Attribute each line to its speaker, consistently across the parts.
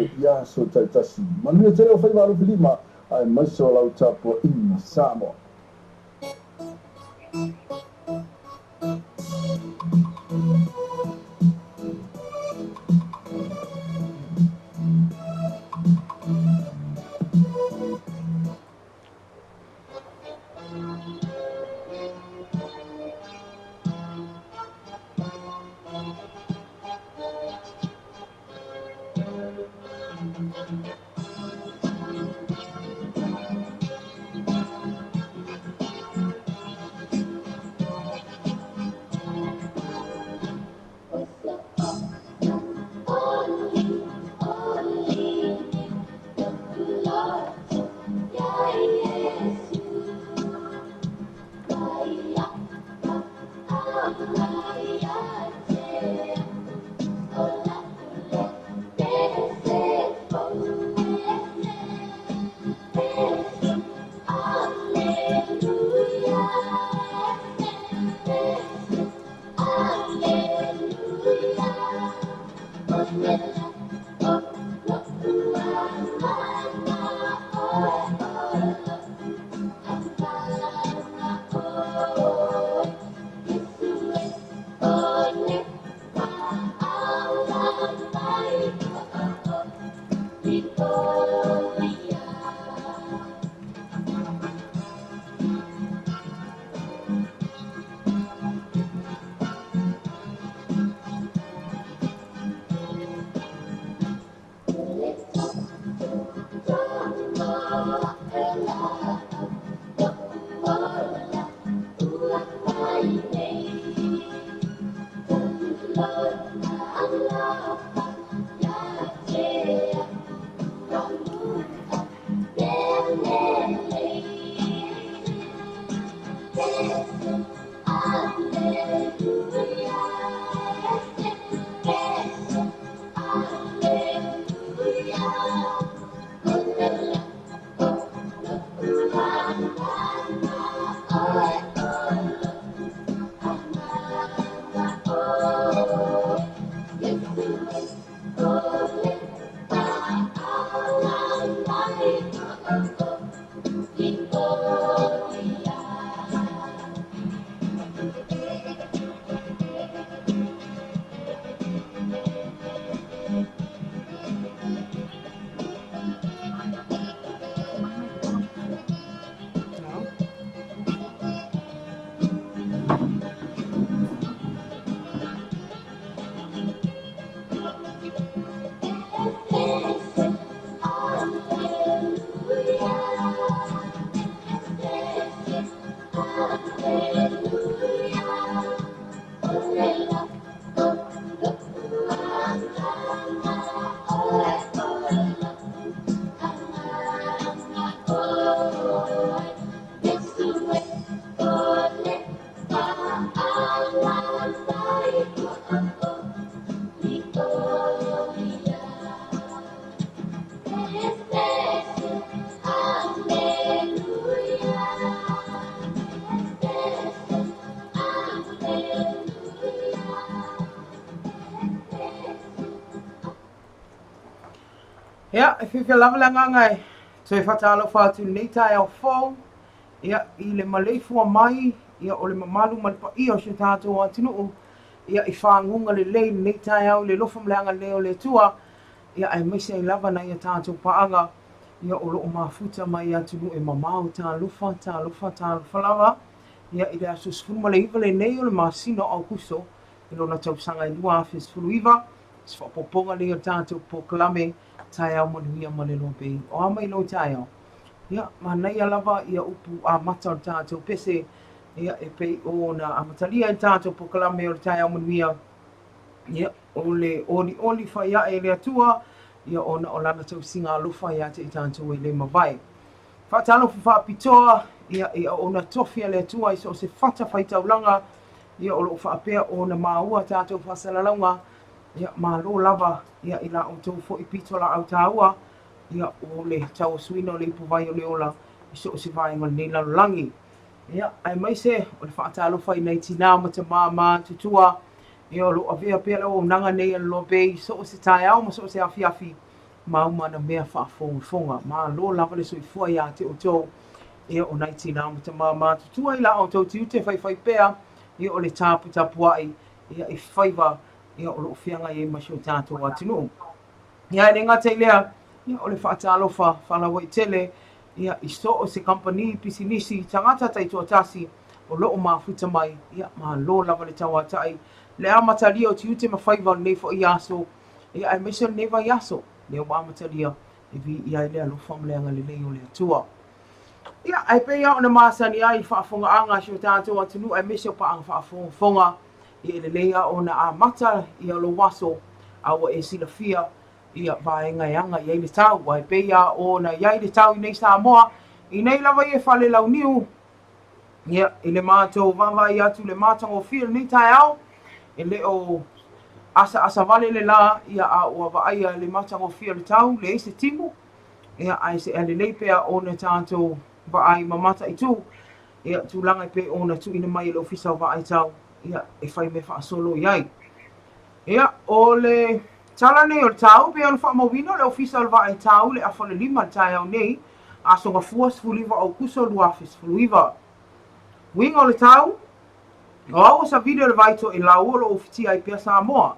Speaker 1: ave i aso taitasi. Manuia tele o faiva alofilima aemaise o lau tapuaiga Samoa.
Speaker 2: Ia, e fiafia lava le agaga e toe faatalofa atu i lenei taeao fou, ia, i le maleifua mai, ia, o le mamalu ma le paia o si o tatou atunuu, ia, i faguga lelei i lenei taeao i le alofa ma le agalelei o le Atua, ia, aemaise ai lava nai a tatou paaga, ia, o lo o mafuta mai i atunuu e mamao. Talofa, talofa, talofa lava, ia, i le aso 19 lenei o le masina o Aokuso i lona tausaga e 2019, se faaopoopoga lenei o le tatou polokalame Taeao Manuia ma le Loa Bay. O a mai lou taeao? Ia, manaia lava ia upu amata o le tatou pese, ia, e pei ona amatalia ai le tatou polokalame o le Taeao Manuia, ia, o le olioli fai ae e le Atua, ia, ona o lana tausiga alofa ia te i tatou e le mavae. Faatalofa faapitoa, ia, i auauna tofi a le Atua i so o se fatafaitaulaga, ia, o lo o faapea ona maua tatou faasalalauga, ia, malo lava, ia, i la outou foi pitolaau taua, ia, o le tauasuina o le ipuvai o le ola i so o se vaega o lenei lalolagi. Ia, aemaise o le faatalofa i nai tinā ma tamā matutua, ia, o lo o avea pea le auaunaga nei a le Loa Bay i so o se taeao ma so o se afiafi. ma uma ana mea faafogafoga. Malo lava le soifua iā te outou, ia o nai tinā ma tamā matutua i la outou tiute faifaipea, ia o le taputapuai, ia i faiva, ia o lo o feagai ai ma si o tatou atunuu. Ia e le gata i lea, ia o le faatalofa faalauaitele, ia i so o se kamupani, pisinisi, tagata taitoatasi o lo o mafuta mai, ia malo lava le tauatai, le amatalia o tiute ma faiva o lenei foi aso, ia aemaise o lenei vaiaso, lea ua amatalia e viia ai le alofa ma le agalelei o le Atua. Ia, ae pei lava ona masani ai i faafofogaaga a si o tatou atunuu aemaise o paaga faafogafoga, ia e lelei lava ona amata ia lou aso a ua e silafia ia vaega e aga i ai le tau. Aua e pei lava ona i ai le tau i nei Samoa, i nei lava ia e falelauniu, ia, i le matou vaavaai atu i le matagofie o lenei taeao, e le o asaasa vale le la, ia, a ua vaaia le matagofie o le tau, leai se timu, ia, ae se lelei pea ona tatou vaai ma mataitu, ia, tulaga e pei ona tuuina mai e le Ofisa o Vaai Tau, ia, e fai mea faasolo i ai. Ia, o le tala nei o le tau, pei ona faamauina le Ofisa o le Vaai Tau i le afa o le 5 i le taeao nei, Aso Gafua 19 Aokuso 2019. Uiga o le tau, o au o savili o le vai toelau o lo o ufitia ai pea Samoa.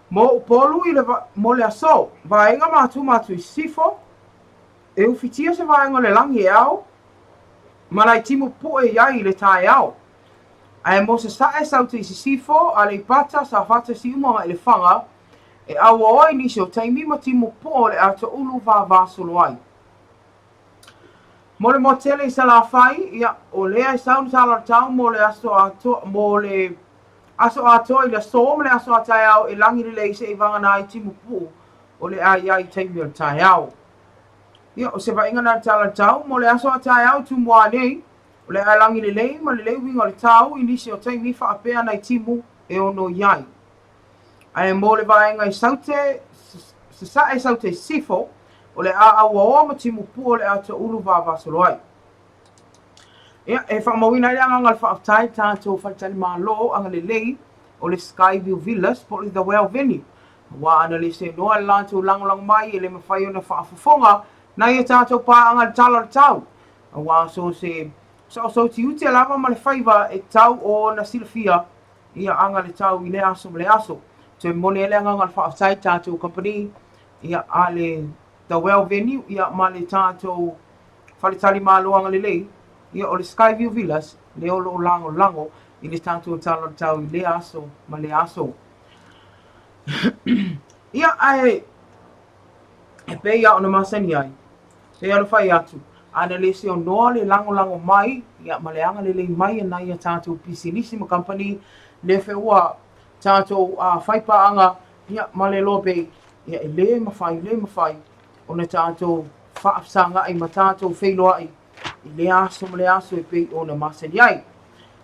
Speaker 2: Mo Upolu i le, mo le aso, vaega ma atu i sisifo, e ufitia se vaega o le lagi e ao, ma nai timu pue i ai i le taeao. Ae mo Sasae, Saute i Sisifo, Aleipata, Safata, Siumu agai i Lefaga, e auaoa i nisi o taimi ma timu poo o le atoulu vavasolo ai. Mo le moatele i Salafai, ia, o lea e sau le tala o le tau mo le aso atoa, mo le aso atoa i le aso ma le aso a taeao e lagi lelei seia vagana ai timu puu o le a i ai i taimi o le taeao. Ia, o se vaaiga na le tala o le tau mo le aso a taeao i Tumua nei, O le a lagi lelei ma lelei uiga o le tau i nisi o taimi faapea nai timu e ono i ai. Ae mo le vaega i Saute, Sasae Saute Sisifo, o le a auaoa ma timu pua o le a toulu vavasolo ai. Ia, e faamauina ai le agaga o le faafetai i le tatou faletalimalo agalelei o le Skyview Villas po o le The Well Venue. Aua ana le seanoa le latou lagolago mai e le mafai ona faafofoga nai a tatou paaga i le tala o le tau. Aua so o se saosautiute lava ma le faiva e tatau ona silafia ia aga le tau i lea aso ma lea aso. Toe momoli ai le agaga o le faafetai i le tatou kamupani ia a le The Well Venue ia ma le tatou faletalimalo agalelei ia o le Skyview Villas lea o lo o lagolago i le tatou tala o le tau i lea aso ma lea aso. Ia ae e pei lava ona masani ai, Pei ona fai atu, ana le seonoa le lagolago mai ia ma le agalelei mai a nai a tatou pisinisi ma kamupani, lea foi ua tatou fai paaga ia ma le Lobe, ia e le mafai, le mafai ona tatou faafesagai ma tatou feiloai i lea aso ma lea aso e pei ona masani ai.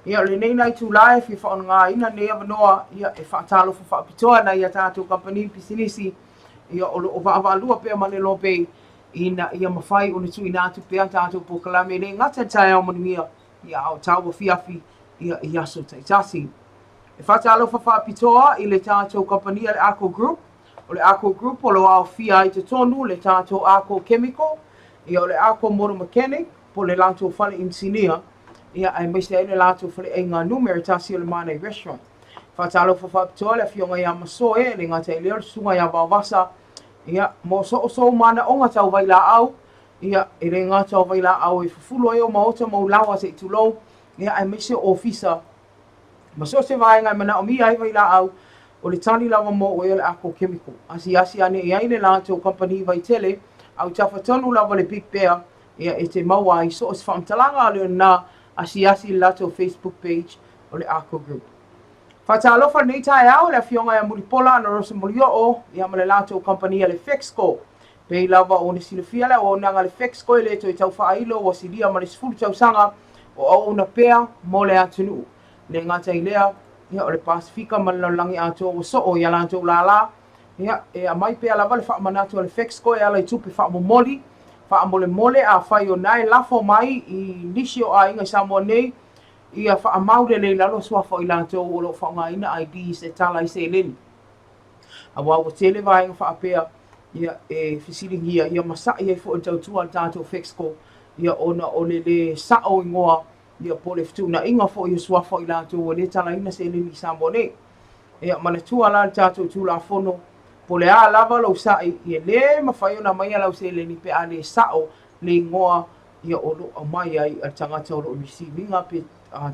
Speaker 2: Ia, o lenei na itula e fia faaaogaina lenei avanoa ia e faatalofa faapitoa nai a tatou kamupani pisinisi ia o lo o vaavaalua pea ma le Lobe ina ia mafai ona tuuina atu pea tatou polokalame e le gata i le taeao manuia, ia a o tau afiafi ia i aso taitasi. E faatalofa faapitoa i le tatou kamupani a le Arco Group. O le Arco Group o lo o aofia ai totonu le tatou Arco Chemical, ia o le Arco Motor Mechanic, po o le latou fale inisinia, ia aemaise ai le latou faleaiga numera tasi o le Manai Restaurant. Faatalofa faapitoa le afioga ia Masoe, e le gata i lea o le susuga ia Vaovasa, Ia, mo so o sou manaoga tau vailaau, ia, e le gata o vailaau e fufulu ai ou maota ma ou laoa se i tulou, ia, aemaise o ofisa ma so o se vaega e manaomia ai vailaau, o le tali lava mo oe o le Arco Chemical. Asiasi ane i ai le latou kamupani vaitele, autafa tonu lava le Big Bear, ia, e te maua ai so o se faamatalaga, a o le na asiasi i le latou Facebook page o le Arco Group. Faatalofa i lenei taeao i le Afioga ia Mulipola Anarosa Molioo ia ma le latou kamupani a le Fexco. Pei lava ona silafia le auaunaga a le Fexco e le toe tau faailo ua silia ma le 10 tausaga o auauna pea mo le atunuu. E le gata i lea, ia o le Pasefika ma le lalolagi atoa ua soo i a latou lālā. Ia, e aumai pea lava le faamanatu a le Fexco e ala i tupe faamomoli, faamolemole afai o na e lafo mai i nisi o aiga i Samoa nei, Ia faamau lelei i lalo suafa o i latou o lo o faaaogaina IDs e tala ai seleni. Aua ua tele vaega faapea, Ia, e fesiligia, ia ma sa'i ai foi le tautua a le tatou Fexco, ia ona o le lē sa'o igoa, ia po o le fetuunaiga foi o suafa o i latou ua lē talaina seleni i Samoa nei. Ia, manatua la le tatou Tulafono, po o le a lava lou sa'i, e lē mafai ona aumaia lau seleni pe a lē sa'o le igoa ia o lo o aumai ai a le tagata o lo o receive ina pe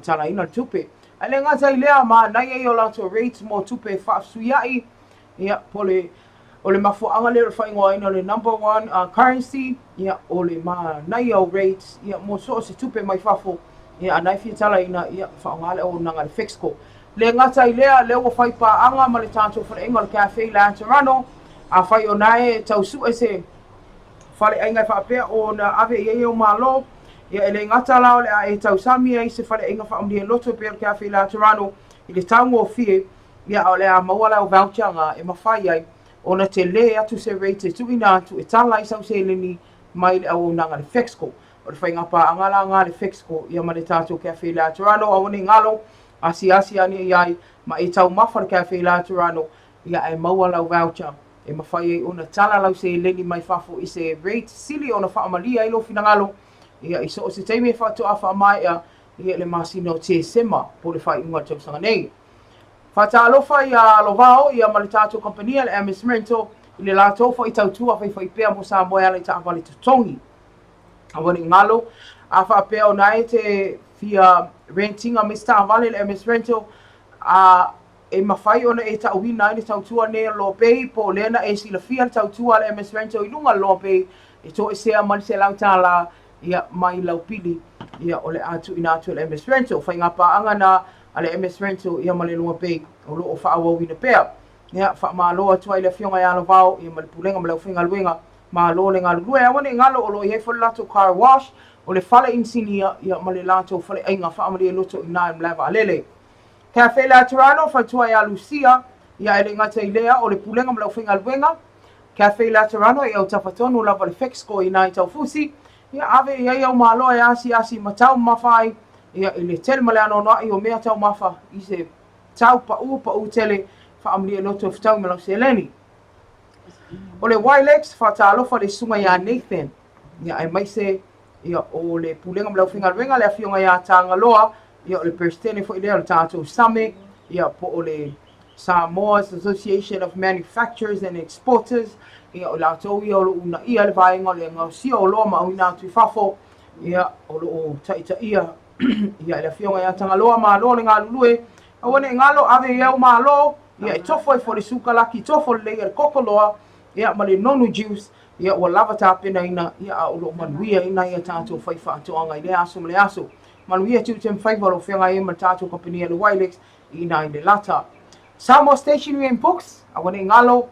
Speaker 2: talaina le tupe. Ae le gata i lea, manaia ia o latou rates mo tupe e faafesuia'i, ia, po o le O le mafuaaga lea o le faaigoaina o le number one currency, ia, o le manaia o rates, ia, mo so o se tupe mai fafo, ia, a na e fia talaina, ia, faaaoga le auaunaga a le Fexco. Le gata i lea, lea ua fai paaga ma le tatou faleaiga o le Cafe Laterano, afai o na e tau sue se faleaiga e faapea ona ave i ai au malo, ia, e le gata la o le a e tausami ai i se faleaiga faamalie loto e pei o le Cafe Laterano i le taugofie, Ia, a o le a maua lau voucher na e mafai ai ona tele atu se rate e tuuina atu e tala ai sau seleni mai le auaunaga a le Fexco. O le faiga paaga la na a le Fexco ia ma le tatou Cafe Laterano, aua ne i galo, asiasi ane i ai ma e taumafa le Cafe Laterano, ia ae maua lau voucher e mafai ai ona tala lau seleni mai fafo i se rate sili ona faamalie ai lou finagalo, ia i so o se taimi e faatoa faamaea ia le masina o Tesema po o le faaiuga o le tausaga nei. Faatalofa ia Lovao ia ma le tatou kamupani a le Amis Rental i le latou foi tautua faifaipea mo Samoa e ala i taavale totogi. Aua ne i galo, a faapea o na e te fia rent ina mai se taavale i le Amis Rental, a e mafai ona e ta'uina ai le tautua nei a le Loa Bay, po o lea na e silafia le tautua a le Amis Rental i luga o le Loa Bay, e toesea mai le $100 ia mai lau pili, ia o le a tuuina atu e le MS Rental. Faiga paaga na a le MS Rental ia ma le Loa Bay o lo o faaauauina pea. Ia, faamalo atu ai i le Afioga ia Lavao ia ma le Pulega ma le aufaigaluega, malo le galulue. Aua ne i galo o lo o i ai foi le latou car wash, o le fale inisinia ia ma le latou faleaiga faamalie loto i ina i Malaevaalele. Cafe Laterano, faletua ia Lucia, ia e le gata i lea, o le Pulega ma le aufaigaluega, Cafe Laterano i autafa tonu lava le Fexco i nai Taufusi, ia ave i ai au malo e asiasi ma taumafa ai, ia i le tele ma le anoanoai o mea taumafa i se tau paʻū paʻū tele faamalie loto e fetaui ma lau seleni. O le Wilex, faatalofa le susuga ia Nathan, ia aemaise ia o le Pulega ma le Aufaigaluega le Afioga ia Tagaloa, ia o le Peresetene foi lea o le tatou SAME, ia po o le Samoa's Association of Manufacturers and Exporters, ia o latou ia o lo o uunaia le vaega o le gaosia o oloa ma auina atu i fafo, ia o lo o taitaia ia e le Afioga ia Tagaloa, malo le galulue, aua ne i galo, ave i au malo, ia e tofo ai foi le sukalaki, tofo lelei e le kokoloa, ia ma le nonu juice, ia ua lava tapenaina, ia a o lo o manuia ai nai a tatou faifaatoaga i lea aso ma le aso. Manuia tiute ma faiva o lo o feagai ai ma le tatou kamupani a le Wilex i ina i Lelata. Samoa Stationery and Books, aua ne i galo,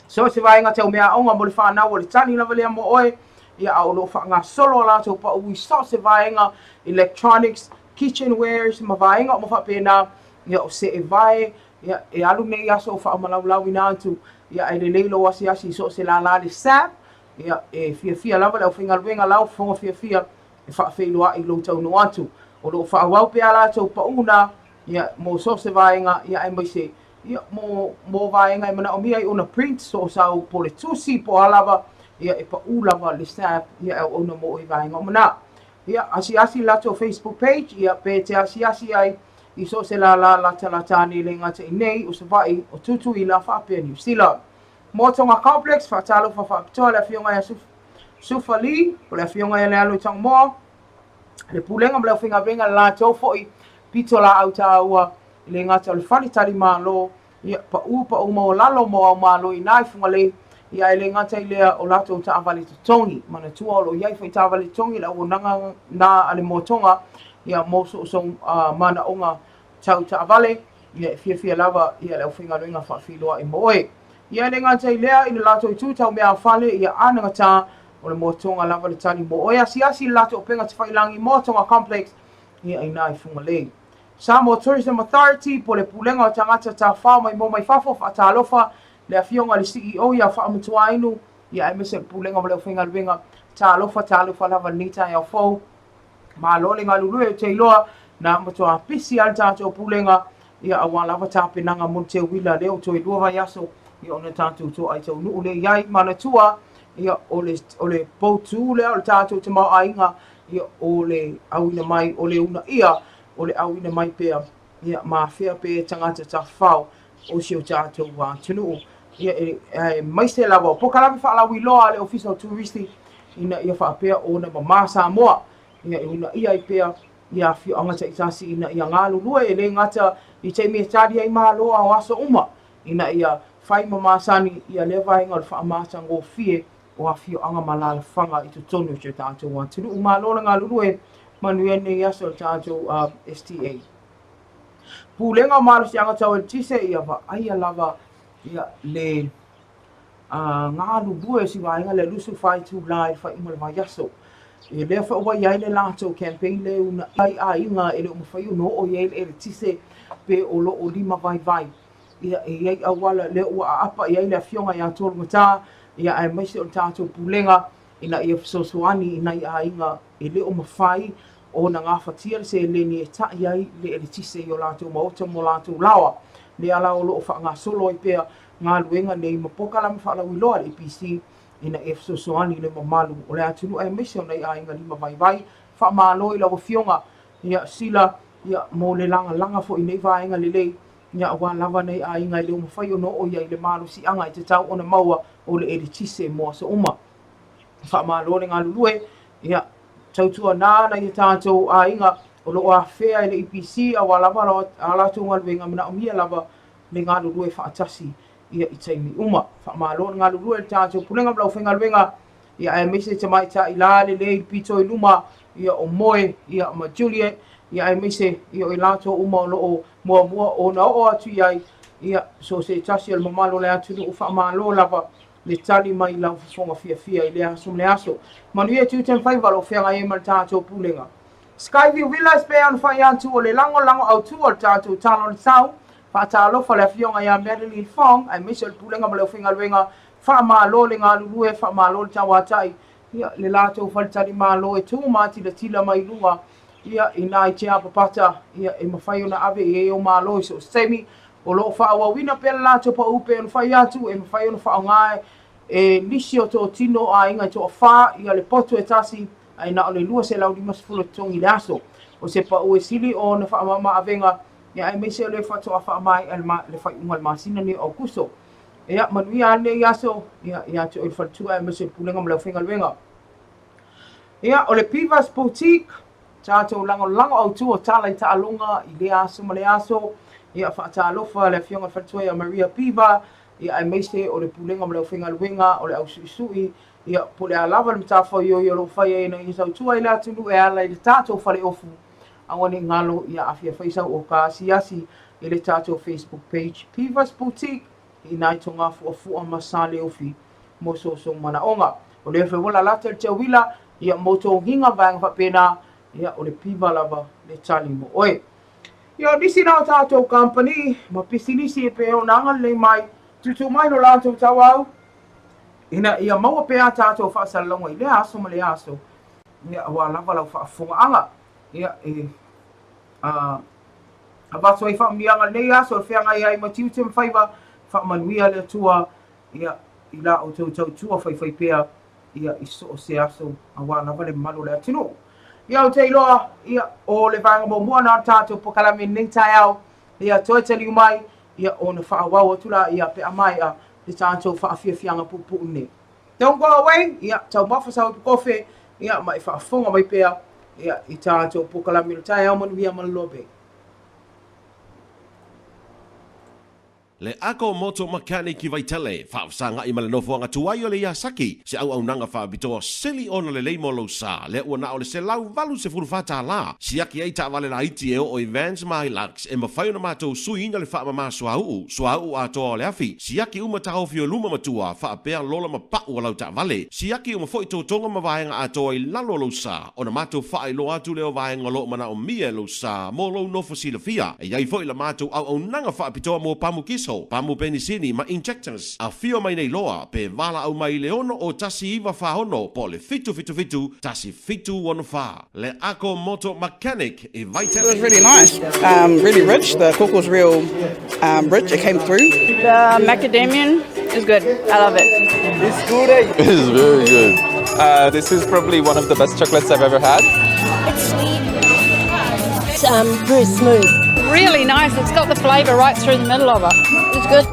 Speaker 2: so o se vaega tau meaaoga mo le fanau o le tali lava lea mo oe, ia a o lo o faagasolo a latou paʻu i so o se vaega, electronics, kitchenwares ma vaega uma faapena, ia o seevae, ia e alu nei aso o faamalaulaauina atu, ia ae lelei lou asiasi i so o se lālā le SAB, ia e fiafia lava le aufaigaluega lau fofoga fiafia e faafeiloai i lou taunuu atu. O lo o faaauau pea a latou paʻu na, ia, mo so o se vaega, ia, aemaise, ia, mo, mo vaega e manaomia ai ona print, so o sau po o le tusi po o a lava, ia, e paʻu lava le SAB, ia, e auauna mo oe i vaega uma na. Ia, asiasi i le latou Facebook page, ia, pe te asiasi ai i so o se lālā latalata ane e le gata i nei o Savaii, o Tutuila faapea Niu Sila. Motoga Complex, faatalofa faapitoa le Afioga ia Sufa Lee, o le Afioga ia Lealo i Tangomoa, le Pulega ma le Aufaigaluega le latou foi pito laau taua i le gata o le fale tali malo, ia paʻū paʻū maualalo mo au malo i ina i Fugalei, ia ae le gata i lea o latou taavale totogi. Manatua o lo o i ai foi taavale totogi i le auaunaga na a le Motoga, ia mo so o sou manaoga tau taavale, ia e fiafia lava ia le aufaigaluega faafeiloai mo oe. Ia e le gata i lea, i le latou itu tau meaofale, ia anagata, o le Motoga lava le tali mo oe. Asiasi i le latou upega tafailagi Motoga Complex, ia i ina i Fugalei. Samoa Tourism Authority, po o le Pulega o Tagata Tafao mai mo mai fafo, faatalofa le Afioga i le CEO ia Faamatuainu, ia aemaise o le Pulega ma le aufaigaluega. Talofa, talofa lava i lenei taeao fou. Malo le galulue, ou te iloa na matua pisi lava le tatou Pulega, ia aua lava tapenaga mo le teuila lea ua toe 2 vaiaso. Ia, ona tatou toai taunuu lea i ai. Manatua, ia, o le, o le poutū lea o le tatou tamaoaiga, ia, o le auina mai, o le uunaia, o le auina mai pea, ia, ma afea pea tagata tafafao o si o tatou atunuu. Ia, aemaise lava o polokalame faalauiloa a le Ofisa o Turisi, ina ia faapea ona mamā Samoa, ia, e uunaia ai pea ia afioaga taitasi ina ia galulue, e le gata i taimi e tali ai malo a o aso uma, ina ia fai ma masani ia lea vaega o le faamatagofie o afioaga ma alaalafaga i totonu o si o tatou atunuu. Malo le galulue, manuia lenei aso le tatou STA. Pulega o Malosiaga Tau Eletise, ia vaaia lava ia le galulue o si vaega lea 24 itula i le faaiuga o le vaiaso. E lea foi ua i ai le latou campaign lea e uunai ai aiga e le o mafai ona oo i ai le eletise pe o lo o lima vaivai. Ia, e i ai auala lea ua aapa i ai le Afioga ia Tolugata, ia aemaise o le tatou Pulega ina ia fesoasoani i nai aiga e le o mafai ona gafatia le seleni e ta'i ai le eletise i o latou maota ma o latou laoa. Lea la o lo o faagasolo ai pea galuega nei ma polokalame faalauiloa a le EPC ina ia fesoasoani i le mamalu o le atunuu aemaise o nai aiga lima vaivai. Faamalo i lau Afioga ia Sila ia mo le lagalaga foi i nei vaega lelei ia aua lava nei aiga e le o mafai ona oo i ai le malosiaga e tatau ona maua o le eletise mo aso uma. Faamalo le galulue, ia tautuana nai o tatou aiga o lo o afea e le EPC aua lava a latou galuega manaomia lava le galulue faatasi ia i taimi uma. Faamalo le galulue i le tatou Pulega ma le aufaigaluega, ia aemaise tamaitai lalelei i le pito i luma, ia o Moe, ia ma Juliet, ia aemaise ia o i latou uma o lo o muamua ona oo atu i ai, ia so o se tasi o le mamalu o le atunuu, faamalo lava le tali mai i lau fofoga fiafia i lea aso ma lea aso. Manuia tiute ma faiva o lo o feagai ai ma le tatou Pulega. Skyview Villas pei ona fai atu o le lagolago autu o le tatou Tala o le Tau. Faatalofa le Afioga ia Madeline Fong aemaise o le Pulega ma le Aufaigaluega. Faamalo le galulue, faamalo le tauatai, ia le latou faletalimalo e tu matilatila mai luga ia i nai tiapapata ia e mafai ona ave i ai ou malo i so o se taimi. O lo o faaauauina pea le latou pau pei ona fai atu e mafai ona faaaoga e nisi o totino o aiga e toafa ia le potu e tasi ae na o le $250 e totogi i le aso. O se pau e sili ona faamama avega ia aemaise o lea faatoa faamaea le faaiuga o le masina nei o Aokuso. Ia manuia lava lenei aso ia ia te oe le faletua aemaise o le pulega ma le aufaigaluega. Ia o le Pivas Boutique, tatou lagolago autu o tala i taaloga i lea aso ma lea aso. Ia faatalofa le afioga i le faletua ia Maria Piva, ia aemaise o le pulega ma le aufaigaluega o le ausuisui, ia po o le a lava le matafaioi o lo o fai ai ina ia tautua i le atunuu e ala i le tatou faleofu. Aua ne i galo ia afia fai sau oka asiasi i le tatou Facebook page Pivas Boutique i nai togafuafua ma saleofi mo so sou manaoga. O lea foi ua lalata le tauila, ia mo togiga vaega faapena, ia o le piva lava le tali mo oe. Ia o nisi na o tatou kamupani ma pisinisi e pei ona agalelei mai, tuutuu mai lo latou tauau, ina ia maua pea a tatou faasalalauga i lea aso ma lea aso, ia aua lava lau faafofogaaga. Ia e avatu ai faamanuiaga i lenei aso e feagai ai ma tiute ma faiva, faamanuia le Atua ia, i la outou tautua faifaipea, ia, i so o se aso, aua lava le mamalu o le atunuu. Ia, ou te iloa, ia, o le vaega muamua na o le tatou polokalame i lenei taeao, ia, toe taliu mai, ia, ona faaauau atu laia pe a maea le tatou faafiafiaga puupuu nei. Don't go away, ia, taumafa sau ipu kofe, ia, ma e faafofoga mai pea, ia, i tatou polokalame o le taeao manuia ma le loa.
Speaker 3: Le Ako Moto Mechanic i Vaitele, faafesagai ma le nofoaga tuai o le Yasaki, se auaunaga faapitoa sili ona lelei mo lou sa, lea ua na o le $184, siaki ai taavale laiti e oo i Vans ma Hilux, e mafai ona matou suiina le faamama suauu, suauu atoa o le afi, siaki uma taofi o luma ma tua, faapea lola ma pau o lau taavale, siaki uma foi totoga ma vaega atoa i lalo o lou sa. Ona matou faailoa atu lea o vaega o lo o manaomia e lou sa mo lou nofo silafia. E i ai foi la matou auaunaga faapitoa mo pamu kiso. moto, pamu penisini ma injectors. Afio mai nei loa pe valaau mai i le 6 0 19 46 po o le 777 1 764. Le Ako Moto Mechanic i Vaitele.
Speaker 4: It was really nice, really rich. The koko's real rich. It came through.
Speaker 5: The macadamian is good. I love it.
Speaker 6: It's good. Eh?
Speaker 7: It's very good.
Speaker 6: This is probably one of the best chocolates I've ever had.
Speaker 8: It's sweet. It's very smooth.
Speaker 5: Really nice. It's got the flavour right through the middle of it.
Speaker 8: It's good.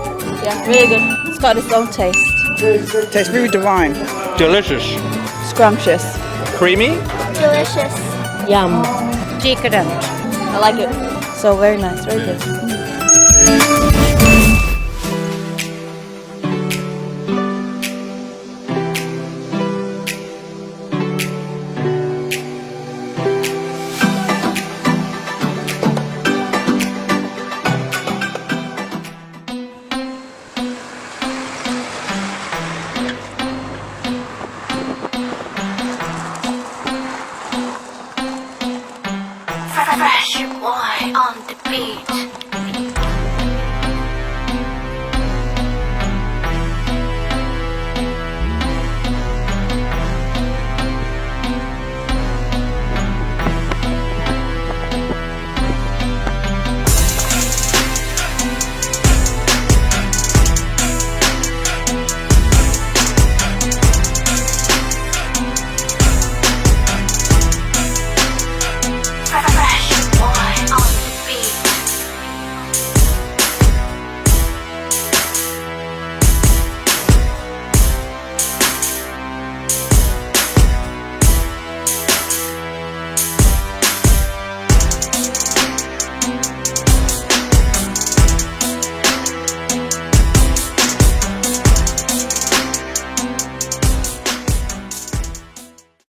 Speaker 8: Yeah, really good. It's got its own taste.
Speaker 4: Tastes very divine.
Speaker 6: Delicious.
Speaker 5: Scrumptious.
Speaker 6: Creamy.
Speaker 8: Delicious. Yum.
Speaker 5: Decadent.
Speaker 8: I like it. So very nice, very good.
Speaker 9: Fresh boy on the beat. Fresh boy on the beat.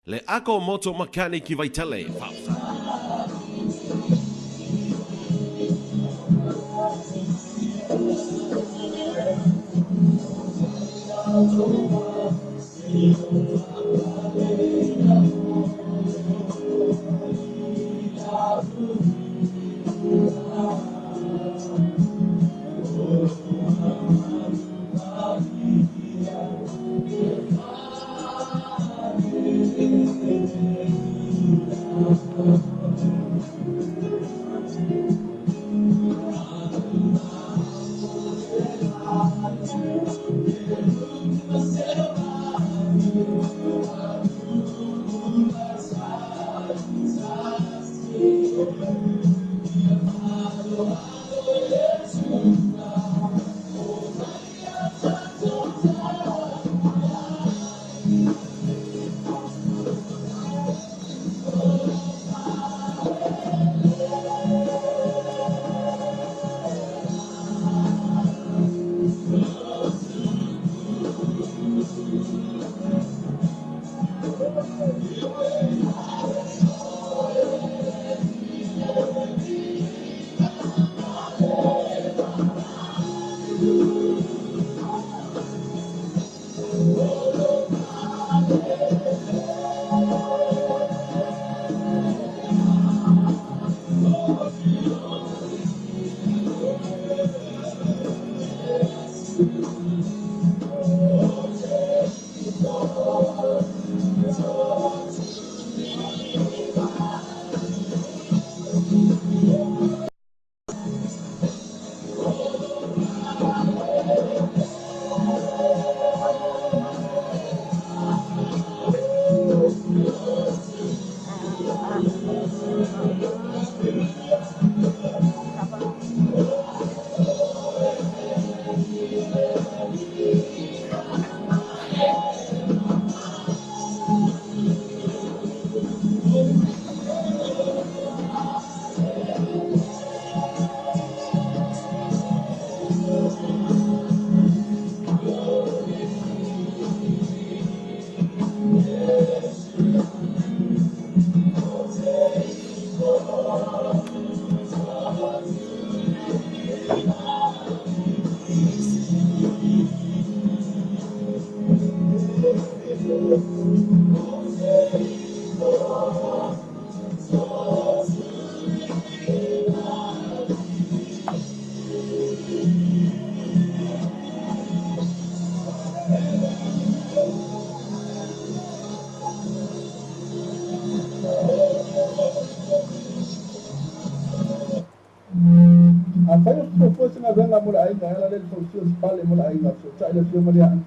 Speaker 3: Le Ako Moto Mechanic i Vaitele.
Speaker 1: galuega mo le aiga e ala lea i le fausia o se fale mo le aiga. Fesootai le Afioga Lia'i.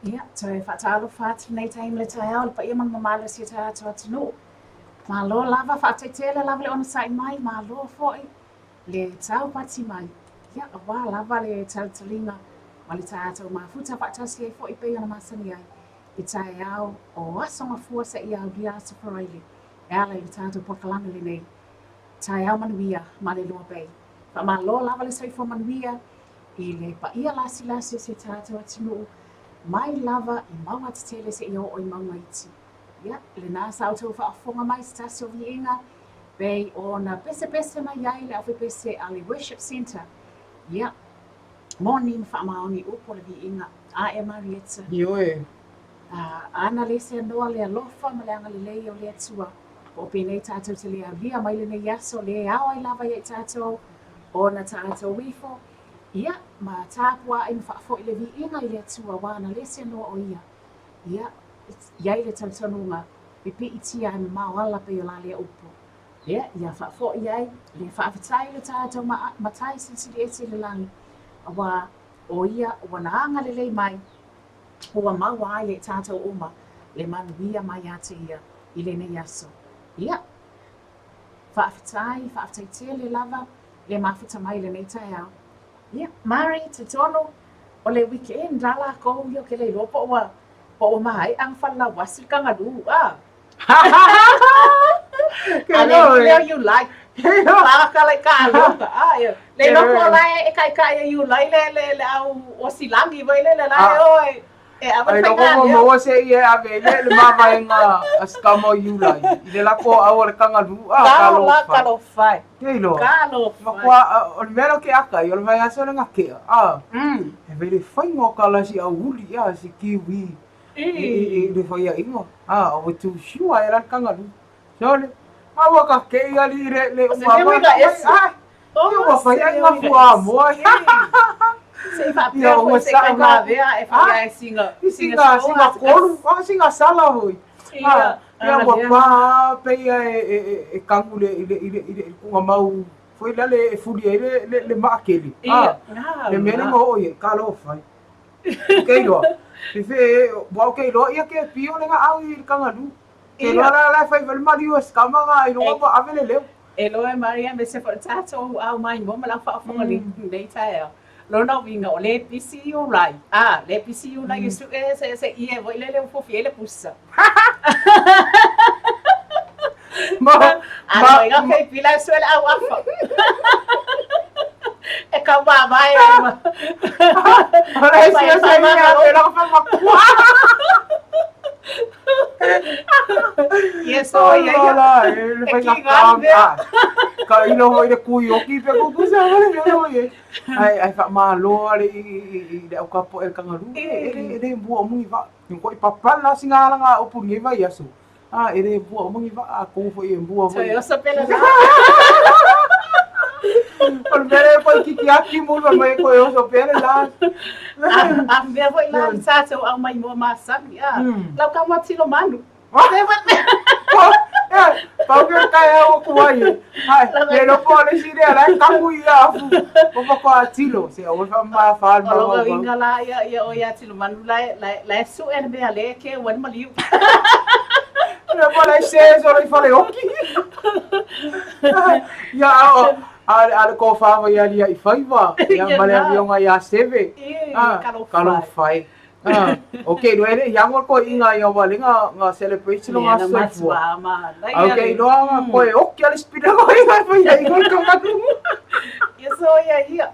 Speaker 7: Ia, toe faatalofa atu lenei taimi le taeao i le paia ma le mamalu o si o tatou atunuu. Malo lava, faafetai tele lava le onosai mai, malo foi le taupati mai, ia, aua lava le talitaliga ma le tatou mafuta faatasi ai foi pei ona masani ai i taeao o Aso Gafua seia aulia Aso Faraile e ala i le tatou polokalame lenei, Taeao Manuia ma le Lua Bay. Faamalo lava le soifua manuia i le paia lasilasi o si o tatou atunuu mai lava i mauga tetele seia oo i mauga iti. Ia, lena sa outou faafofoga mai i se tasi o viiga pei ona pesepese mai ai le aufaipese a le Worship Centre. Ia, moni ma faamaoni upu o le viiga. Ae Marietta.
Speaker 2: Ioe.
Speaker 7: Ana le seanoa le alofa ma le agalelei o le Atua, po o penei tatou te le aulia mai lenei aso le ao ai lava ia i tatou ona tatou ifo, ia, ma tapuaʻi ma faafoi le viiga i le Atua aua ana le seanoa o ia, ia, i ai le talitonuga pipiitia ai mamao ala pei o la lea upu. Lea ia faafoi ai le faafetai i lo tatou Matai Silisili Ese i le lagi, aua o ia ua na agalelei mai ua maua ai e tatou uma le manuia mai ia te ia i lenei aso. Ia, faafetai, faafetai tele lava le mafuta mai i lenei taeao. Ia, Mari, talitonu o le weekend la lakou ia ou te le iloa po ua po ua maea ona falelauasi le kangaroo, a? A le leo Iulai. Palaka lai ka alofa. A ia. Le iloa po o la e taitai e Iulai le le le au osilagi foi lele la e o e e ave le
Speaker 2: Ai loko
Speaker 7: faiga
Speaker 2: mo
Speaker 7: lea.
Speaker 2: maua se i e ave ai le le mavaega a si tama o Iulai i le lako au o le kangaroo a
Speaker 7: Ka la
Speaker 2: talofa.
Speaker 7: talofa e.
Speaker 2: Ke iloa.
Speaker 7: Talofa e.
Speaker 2: Matua o le mea lea ou te aka ai o le vaiaso le gakea a. E fai le faiga o kala si aouli a si kiwi i le faiaʻiga a ua too sure ai la le kangaroo. Sole, a ua ka kei ali i le le
Speaker 7: O se mea uiga ese.
Speaker 2: Ia ua fai ai ngā fuamoa.
Speaker 7: Se i faapea foi se kai mavea e fai ai singa
Speaker 2: singa singa kolu, a singa sala foi.
Speaker 7: Ia,
Speaker 2: Ia ua pa pei e e e kagu le i le i le i le kuga mau foi lale e fuli ai le le le maakele.
Speaker 7: Ia,
Speaker 2: Le mea le ma oo i ai, talofa. Ke iloa. Fe fe ua ke iloa ia ke pio le nga au i le kangaroo. Ke iloa la la e fai foi le maliu e si tama nga ailoga ua ave le leo.
Speaker 7: E loa e Maria aemaise foi o tatou au maimoa ma lau faafofoga i lenei taeao. Lona uiga o lea e pisi Iulai, a, lea e pisi Iulai e sue se se ie foi lele ua fofi ai le pusa.
Speaker 2: Ma,
Speaker 7: A
Speaker 2: ma,
Speaker 7: lona uiga ke pila e sue le auafa. E kau māmae ai ma.
Speaker 2: O le sue se ie a pe laka whai makua.
Speaker 7: Ia so ia ia.
Speaker 2: La, e le
Speaker 7: E
Speaker 2: whai
Speaker 7: ki
Speaker 2: ngā
Speaker 7: ngā
Speaker 2: kam,
Speaker 7: mea.
Speaker 2: ah. Ka ilo hoi le kui oki pe kuku se wale mea hoi e. Ai, ai wha māloa le i, i, i, i le au kapo e le kangaroo. E, e, le, e le bua o mungi va. Yung ko ipapala si ngā langa o pungi vai aso. Ah, e le bua o mungi va, a kou foi e bua foi.
Speaker 7: Toe oso pele la.
Speaker 2: O le mea lea koe kiki aki mo le mai koe oso pele la.
Speaker 7: A mea foi la le tatou au maimoa masani. A, lau ka mua tilo manu.
Speaker 2: Pau ke kai au ku ai. Hai, le loko o le si lea la e kamu i a afu. O pa koa tilo, se o fa ma fa
Speaker 7: O
Speaker 2: ma
Speaker 7: lona
Speaker 2: ma.
Speaker 7: uiga la ia ia o ia tilo manu la e la e la e sue le mea lea e keu ai le maliu.
Speaker 2: Le pa le se so le fale oki. Ia o a a le ko fa ia lia i faiva. Ia
Speaker 7: Ia
Speaker 2: ma le
Speaker 7: na.
Speaker 2: avionga ia seve.
Speaker 7: E,
Speaker 2: Ah,
Speaker 7: talofa.
Speaker 2: talofa e. Ah, okay, no ele iango ko inga ia wa le nga nga celebration nga
Speaker 7: Lea na
Speaker 2: soifua.
Speaker 7: matua ma
Speaker 2: Ah, okay, iloa nga koe oki ale spina ko inga fai ia ingo ka manu.
Speaker 7: Ia so ia ia.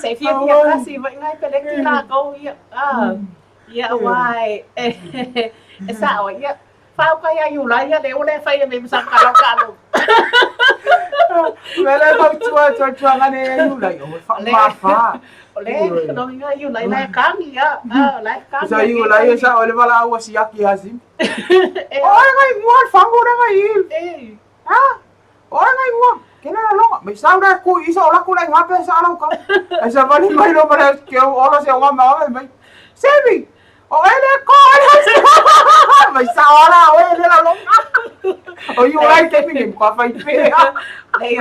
Speaker 7: Se fia fia kasi vai ngai peleki lakou ia. Ah. Ia wai e sao ia. Fau ka ia iula ia le ole fai e me sa kalo kalo.
Speaker 2: Mele fau tua tua tua ngane ia iula i o fa ma fa.
Speaker 7: O le no inga iula i la kangi ia. Ah, la kangi.
Speaker 2: Sa iula ia sa ole vala au si aki asi. Oi ngai ngua fangu na ngai il.
Speaker 7: Eh.
Speaker 2: Ah. Oi ngai ngua. Ke le longa. Me sa ura ku i sa ola ku lai ngape sa lau ka. Ai sa vali mai lo mara ke ola se wa ma mai. Sevi. O ele ko mai sa ora o ele la longa. O i ora i te mingi kwa fai pea.
Speaker 7: Lei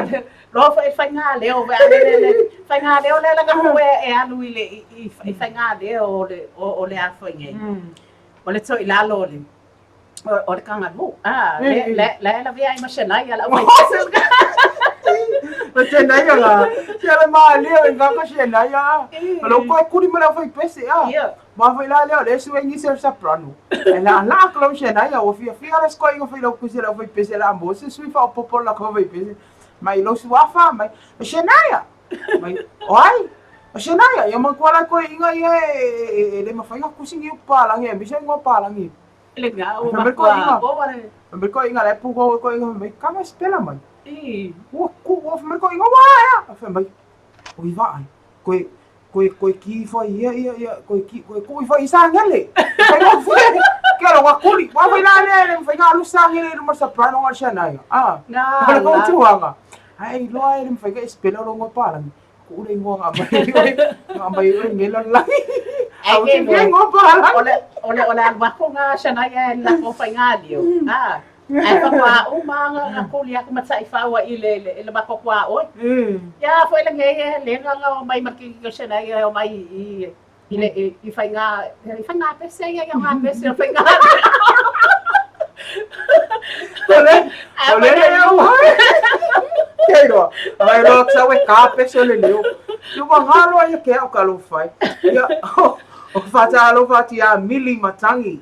Speaker 7: lo fai fai ngā leo ve ale le le fai ngā leo le la ka e e alu i le i i fai ngā leo o le o le a fai ngai. O le toi lalo le o le kangaroo. Ah, le le le la via i mashenai ala o
Speaker 2: Ma te nei la. Te ala ma leo i ngā ka shenai a. Lo ko kuri ma la fai pese a. Ma fai la leo le sui ngi se soprano. E la la ko shenai a o fia fia la sko ingo fai lo kusi la fai pese la mo se sui fa popo la ko fai pese. Mai lo suafa mai shenai a. Mai oi. O shenai a ia ma ko la ko inga ia e le ma fai kusi ngi pa la ngi mi se ngo pa la ngi.
Speaker 7: Le ngā o
Speaker 2: ma
Speaker 7: ko o wale.
Speaker 2: Me ko inga le pu ko ko inga me ka ma spela mai.
Speaker 7: I.
Speaker 2: Ua ku o me ko inga wa ya. Fa mai. O i va ai. Koe koe koe ki fo ia ia ia koe ki koe ku i fo i sa ngele. Fai ngo fu. Ke ro wa kuli. Wa fai la le le fai nga lu sa ngele lu ma soprano nga sha na. Ah.
Speaker 7: Na.
Speaker 2: Ko ko tu anga. Ai lo ai le fai ka spela lo ngo pa la. Ku le ngo nga mai. Nga mai ngelo la.
Speaker 7: Ai
Speaker 2: Au te ngo pa la.
Speaker 7: Ole ole ole al wako ngā shanai e la ko whai ngā lio. Ah. Ai fa kwa o ma ngā kuli aku matai whaua i le le le mako kwa oi. Ya foi le ngai e le ngā ngā o mai maki ko shanai e o mai i i le i whai ngā i whai ngā pese ia ia ngā pese o whai ngā.
Speaker 2: Ole ole le o. Ke roa. Ai roa sa we ka pese le leo. Yo wa ngā loa ia ke au ka lo whai. Ia o whata alo whati a mili matangi.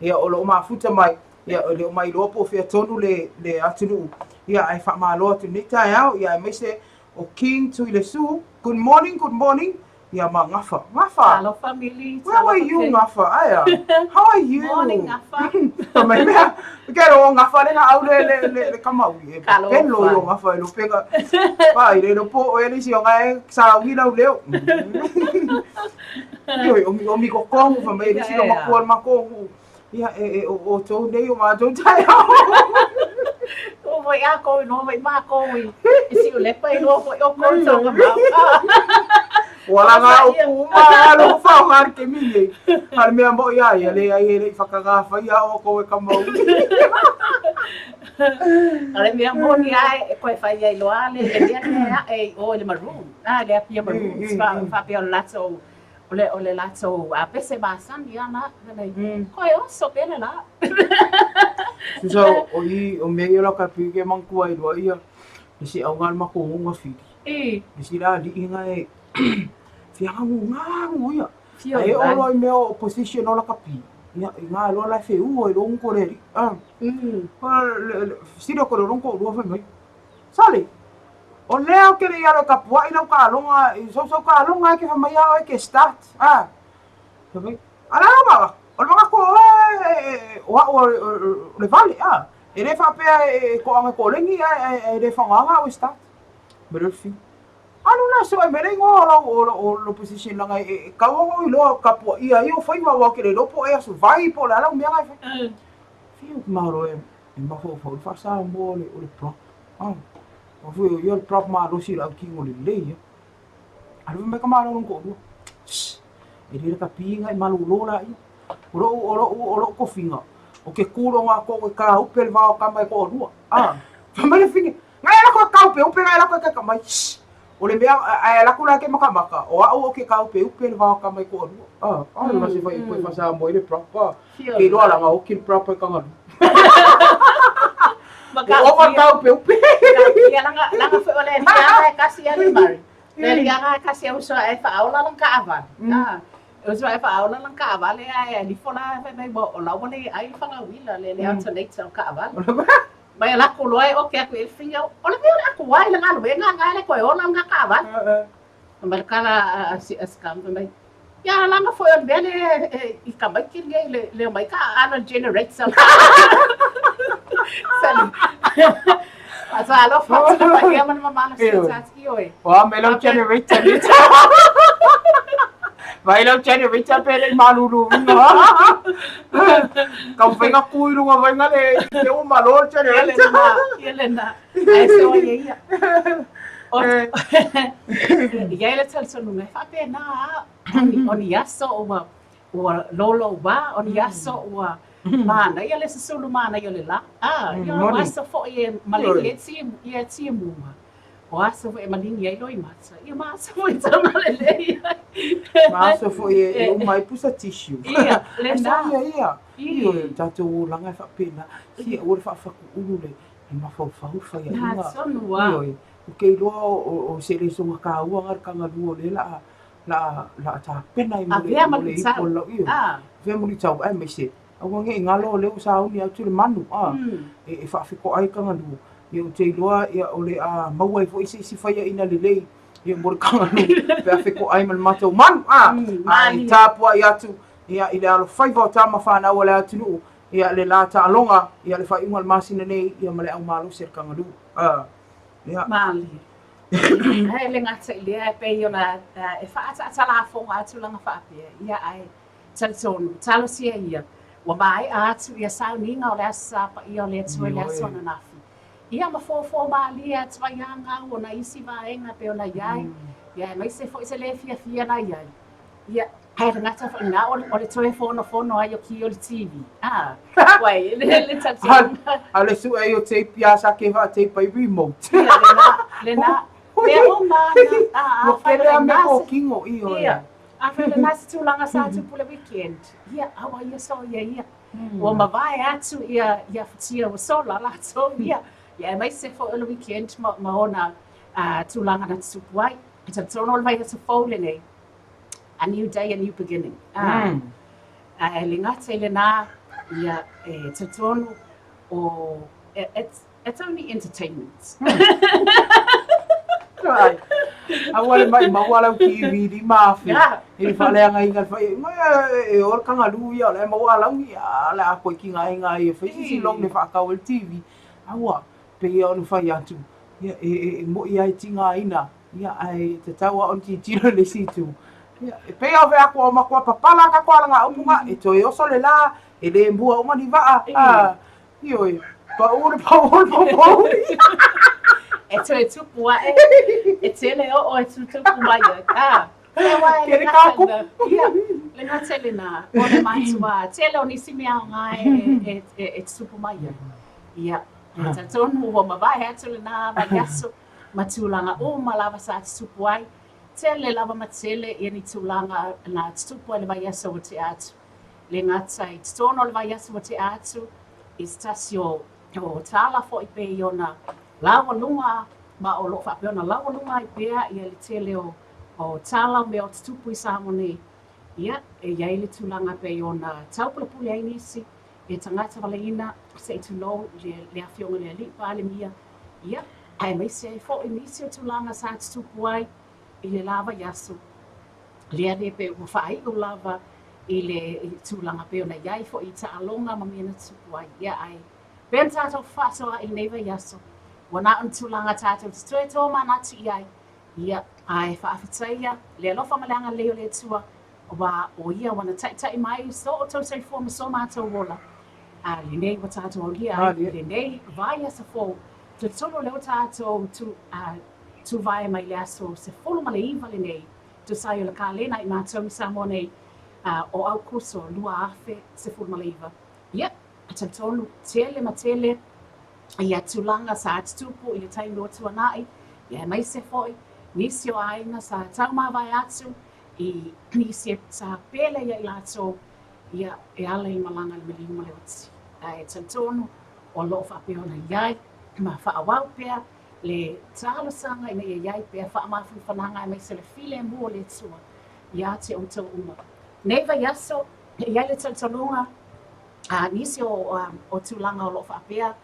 Speaker 2: Ia o lo mafuta mai. Ia o le o mai loa po whia tonu le, le atunu. Ia ai wha maloa tu nei tai au. Ia ai meise o King tui le su. Good morning, good morning. Ia ma ngafa. Ngafa.
Speaker 7: Alofa mili.
Speaker 2: Where were you, Ngafa? Aia. How are you?
Speaker 7: Morning, Ngafa.
Speaker 2: Mai mea, ke ro ngafa le au le le le le kama ui. E
Speaker 7: Kalofa.
Speaker 2: pelo yo ngafa e lo pega. Pa i le lo po o ele si o ngai sa ui lau leo. Yo o mi o mi ko kongu fa mai le si o ma ko ma ko. Ia e e o o tō nei o ma tō tai au.
Speaker 7: O voi a ko no voi ma ko i. I si o lepa i no voi o ko tonga ma.
Speaker 2: Wala ngā o kuma alo whao ngā ke mingi. Hare mea mo ia ia le ai e le whakangā whai a o koe ka mau.
Speaker 7: Ale mea moni ai e koe whai ai loa le le mea le a e o le maroon. Ah le apia maroon. Fa fa pe o lato o le o le lato a pese ma sandi ana le. Koe o so pele la.
Speaker 2: Susa o i o mea ia la ka pui ke mangkua i lua ia. Le si au ngā mako ngunga whiri.
Speaker 7: E.
Speaker 2: Le si la li inga e whianga ngunga ngu ia.
Speaker 7: Fia
Speaker 2: Ai o loa i mea o position o la ka pi. Ia i ngā loa la whe ua i lo ngungo le ri. Ah. Sira ko rongo rua whai mai. Sale. O lea ke le ia ka pua i lau ka alonga, i sau sau ka alonga ke whamai a oe ke start. Ah. Whai. Ala ma, o le manga ko e o o le vale ah. E le whapea e ko anga ko lengi e le whanganga o start. Mere fi. Anu la so e mere ngo la o o lo position langa e ka o i lo ka pua ia i o whai wa ke le lopo e asu vai po la la mea ngai whai. Fi o maro e e maho fa fa sa mo le o le prop. Ah. O fu yo le prop ma lo si la ki ngo le le ia. Alu me ka maro ngo ko. E le ka pinga i malu lo la ia. O lo o lo o lo ko finga. O ke kulo ngā ko ke ka upe le vao ka mai ko rua. Ah. Fa mai le finga. Ngai la ko ka upe upe ngai la ko ka mai. O le mea ai la ko la ke maka maka. O au o ke ka upe upe le vao ka mai ko rua. Ah, ah ma se fai ko fa sa mo le prop. Ke loa la ngā o ki le prop ka ngalu. O va ka upe upe.
Speaker 7: Ia langa langa foi ole ia kasi ia le mari. Le ia kasi o so e fa aula lang ka avan. Ah. O so e fa aula lang ka avan le ai li fola fa mai bo o la wale ai fa nga wila le le alternator ka avan. Mai la ko loe o ke ko e finga o le mea ko wai la ngalo nga nga le ko o la nga ka avan. Mai kala si askam mai. Ia langa foi o le i ka mai ki le le mai ka ana generator. Sali. Asa alo fa fa ia man mama na sa i oi.
Speaker 2: Wa me lo generator ni. Vai lo generator pe le malulu. Ka whainga kuiru ngā whainga le te o malo generator.
Speaker 7: Ia le na. Ai se o ia ia. O ia le tal sonu ngai fa pe na o ni aso o ma Ua louloua o ni aso ua manaia le susulu manaia o le lā. A, ia o aso foi e maligi ai ia timuga. O aso foi e maligi ai loimata. Ia ma aso foi e taugalelei ai.
Speaker 2: Ma aso foi e uma ai pusa tissue.
Speaker 7: Ia, lena.
Speaker 2: Ia, ia. Ioe, o le tatou olaga e faapena. Sia aua le faafakuulu le mafaufau faiaina.
Speaker 7: Na tonu lava.
Speaker 2: Ioe, ou te iloa o se lesona taua lena i le tagalua o lea o le a la a tapena ai mo le ipu o le lau ioe. Avea mulitau aemaise aua ne i galo o lea ua sauni atu le manu a e faafetoai le tagalua. Ia ou te iloa o le a maua ai foi se isi faiaina lelei ia mo le tagalua pe a fetoai ma le matou manu a. Ae tapuai atu ia i le alofaiva o tama fanau a le atunuu ia le la taaloga ia le faaiuga o le masina nei ia ma le aumalosi a le tagalua a. Ia.
Speaker 7: Malie. Ae le gata i lea, e pei ona e faaataata lafoga atu tulaga faapea, ia ae talitonu, talosia ia, ua maea atu ia sauniga o le Aso Sa Paia o le Atua i le aso ananafi. Ia ma fuafua malie atu ai lava gau o nai isi vaega e pei ona i ai, ia aemaise foi se le fiafia na i ai. Ia, ae le gata foi i lena, o le toe fonofono ai o ki o le TV. Ah, uai, le, le talitonu.
Speaker 2: A o le sue ai o tape ia sa ke faa-tape ai remote.
Speaker 7: Ia, lena, lena. Mea uma na, a, a,
Speaker 2: Ua pele a mea kōkino, ioe.
Speaker 7: Ia, afai o lena se tulaga sa tupu le weekend, ia, aua ia soia ia. Ua mavae atu ia, ia futia ua sola latou, ia. Ia, aemaise foi o le weekend ma, ma ona tulaga na tutupu ai. E talitonu o le vaiaso fou lenei, a new day, a new beginning. Ae le gata i lena, ia, e talitonu o, it's only entertainment.
Speaker 2: Ai, aua le maumau lau TV 5,000 i le faaleagaina i le faaiuga, e o le kangaroo ia o la e maua alauni, a o le a koe tigaina ai e fai se isi loan e faatau ai le TV. Aua, pei ona fai atu, ia, e moni lava e tigaina Ia, ae tatau lava ona tilotilo i le isi itu. Ia, e pei lava ona fai atu, ua matua papala a tatou alagaupu na, e toe oso le la, e le mua uma ni vaa, a, ioe, pau le pau le pau pau.
Speaker 7: E toe tupu ae, e tele oo e tutupu mai ai. A,
Speaker 2: Kere ka kupu.
Speaker 7: Ia, le gata i lena, o le matua, tele o nisi mea aoga e tutupu mai ai. Ia, e talitonu ua mavae atu lena vaiaso. ma tulaga uma lava sa tutupu ai. Tele lava ma tele ia ni tulaga na tutupu ai le vaiaso ua tea atu. Le gata i totonu o le vaiaso ua tea atu, i se tasi o o tala foi pei ona laualuga ma o lo o faapea ona laualuga ai pea ia le tele o o tala o mea o tutupu i Samoa nei. Ia, e i ai le tulaga pei ona taupulepule ai nisi e tagata valeina se i tulou le Afioga i le Alii Palemia, ia, aemaise ai foi nisi o tulaga sa tutupu ai i le la vaiaso, lea le pei ua faaiu lava i le tulaga pei ona i ai foi i taaloga ma mea na tutupu ai. Ia, ae pei ona tatou fefaasoaai i lenei vaiaso, ua na o ni tulaga tatou te toe tomanatu i ai, ia, ae faafetaia le alofa ma le agalelei o le Atua Aua o Ia ua na taitai mai so outou soifua ma so matou ola, a lenei ua tatou aulia ai i lenei vaiaso fou. Talitonu o lea ua tatou tu, a, tuvae mai le aso 19 lenei, tusa ai o le kalena i matou i Samoa nei, a, o Aukuso 2019. Ia, talitonu, tele ma tele ia tulaga sa tutupu i le taimi ua tuanai, ia aemaise foi nisi o aiga sa taumavae atu i nisi sa pele ia i latou, ia, e ala i malaga i le maliu ma le oti. Ae talitonu o lo o faapea ona i ai ma faaauau pea le talosaga ina ia i ai pea faamafanafanaga aemaise le filemu o le Atua ia te outou uma. Nei vaiaso, e i ai le talitonuga a nisi o, o tulaga o lo o faapea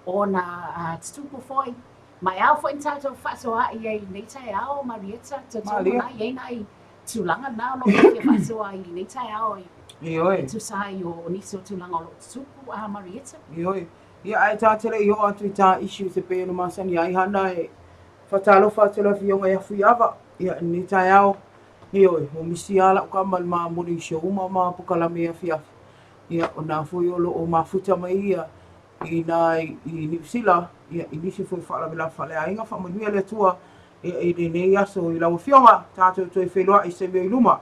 Speaker 7: ona tutupu foi Ma e ao foi ona tatou fefaasoaai ai i lenei taeao, Marieta, talitonu o lena e i ai nai tulaga na o lo o fia faasoa ai i lenei taeao
Speaker 2: Ioe.
Speaker 7: e tusa ai o nisi o tulaga o lo o tutupu, a Marieta?
Speaker 2: Ioe. Ia, ae ta te le i oo atu i tā issues e pei ona masani ai Hana e faatalofa atu i le Afioga ia Fuiava, ia, i lenei taeao. Ioe, ua misi lava lau kama i le ma morning show ma ma pokalame afiafi. Ia, o nā foi o lo o mafuta mai ia i inā i Niu Sila, ia, i nisi foi o faalavelave faaleaiga. Faamanuia le Atua ia, i lenei aso i lau Afioga, tatou toe feiloai i se taimi o i luma.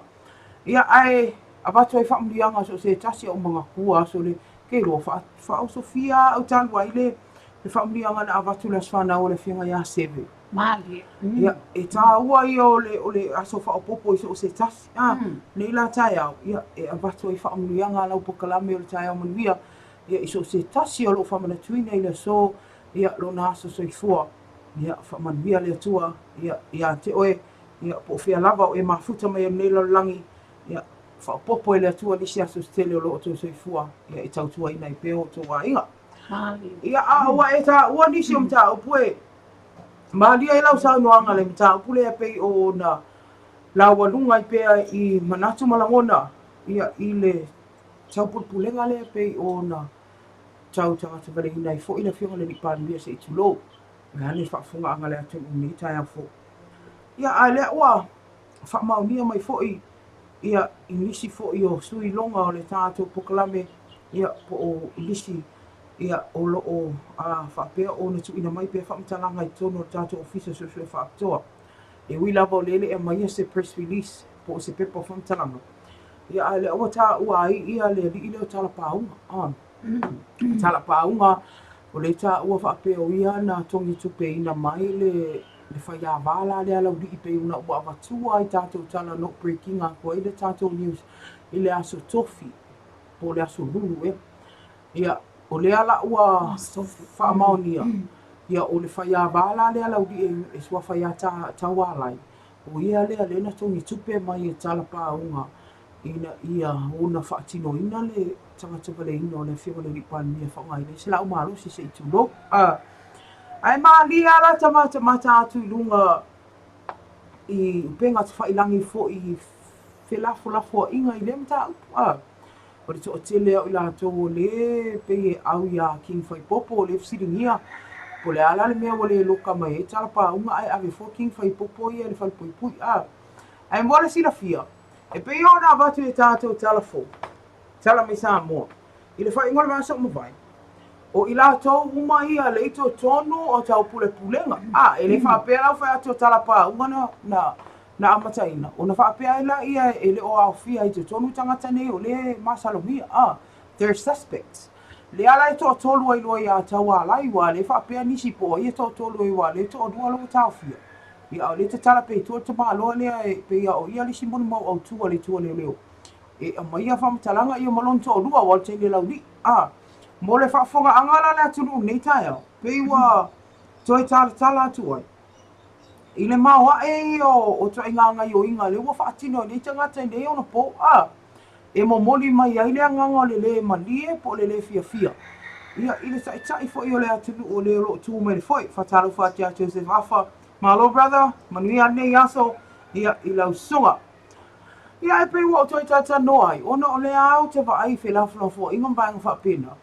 Speaker 2: Ia, ae Avatu ai faamanuiaga so o se tasi o aumaga aso le ke iloa faaosofia au talu ai le faamanuiaga na avatu i le aso fanau a le afioga ia Seve.
Speaker 7: Malie.
Speaker 2: Ia, e tāua ia o le, o le aso faaopoopo i so o se tasi. A, nei la taeao, ia, e avatu ai faamanuiaga a lau polokalame o le taeao manuia, ia, i so o se tasi o lo o faamanatuina i le aso, ia, lona aso soifua. Ia, faamanuia le Atua, ia, ia te oe, ia, po o fea lava o e mafuta mai ai i lenei lalolagi, ia, faaopoopo e le Atua nisi aso se tele o lo outou soifua, ia, e tautuaina ai pea o outou aiga. Ia, a ua e taua nisi o mataupu e malie ai lau saunoaga le mataupu lea pei ona laualuga ai pea i manatu ma lagona, ia, i le taupulepulega lea pei ona tau tagata-valeina ai foi le Afioga i le Alii Palemia se i tulou. O le a le faafofogaaga a le atunuu i lenei taeao fou. Ia, a lea ua faamaonia mai foi ia i nisi foi o sui iloga o le tatou polokalame, ia, po o nisi ia o lo o faapea ona tuuina mai pea faamatalaga i totonu o le tatou Ofisa Suesue Faapitoa. E ui lava o lea e le i aumaia se press release po o se pepa o faamatalaga, ia a o lea ua taua ai ia le alii lea o Talapauga. A, Talapauga, o lea e taua faapea o ia na togitupeina mai le le faiāvā la lea a Laulii pei ona ua avatua ai tatou tala na ou break ina atu ai le tatou news i le aso Tofi po o le aso Lulu ea. Ia, o lea la ua faamaonia, ia o le faiāvā la lea a Laulii e suafa ia Taualai, o ia lea lea na togitupe mai e Talapauga ina ia ona faatinoina le tagata-valeina o le Afioga i le Alii Palemia e faaaogaina ai se laau malosi se i tulou. Ae malie lava la ta matamata atu i luga i upega tafailangi foi i felafolafoaiga i lea mataupu. O le toatele o i latou o lea e pei e au iā King Faipopo, o lea e fesiligia po o le a la le mea ua le loka mai ai talapauga ae ave fua King Faipopo ia i le falepuipui. Ae mo le silafia, E pei ona avatu i a tatou tala fou, tala mai Samoa, i le faaiuga o le vaiaso ua mavae, o i latou uma ia le i totonu o taupulepulega, a, e le faapea la ua fai atu o tala pauga na, na, na amataina, ona faapea ai laia e le o aofia i totonu tagata nei o lea e masalomia, a, they're suspects. Lea la e toatolu ai loa ia Taualai, ua le faapea nisi po o ai e toatolu ai aua o lea e toalua la ua taofia. Ia, a o lea e tatala pea i tua le tamaloa lea e pei a o ia le isi molimau autu a le Itu a Leoleo e aumaia faamatalaga ia ma lona toalua aua o le teine laulii. A, mo le faafofogaaga la a le atunuu i lenei taeao, pei ua toe talatala atu ai i le maoae ia o ituaiga gaoioiga lea ua faatino e nei tagata i nei onapo. A, e momoli mai ai le agaga o le lē malie po o le lē fiafia ia i le taitai foi o le atunuu o le o lo o tu mai le foe. Faatalofa atu ia Joseph Afa, malo brother, manuia lenei aso ia i lau susuga. Ia e pei ua ou toe talatalanoa ai ona o lea ou te vaai i felafolafoaiga ma vaega faapena,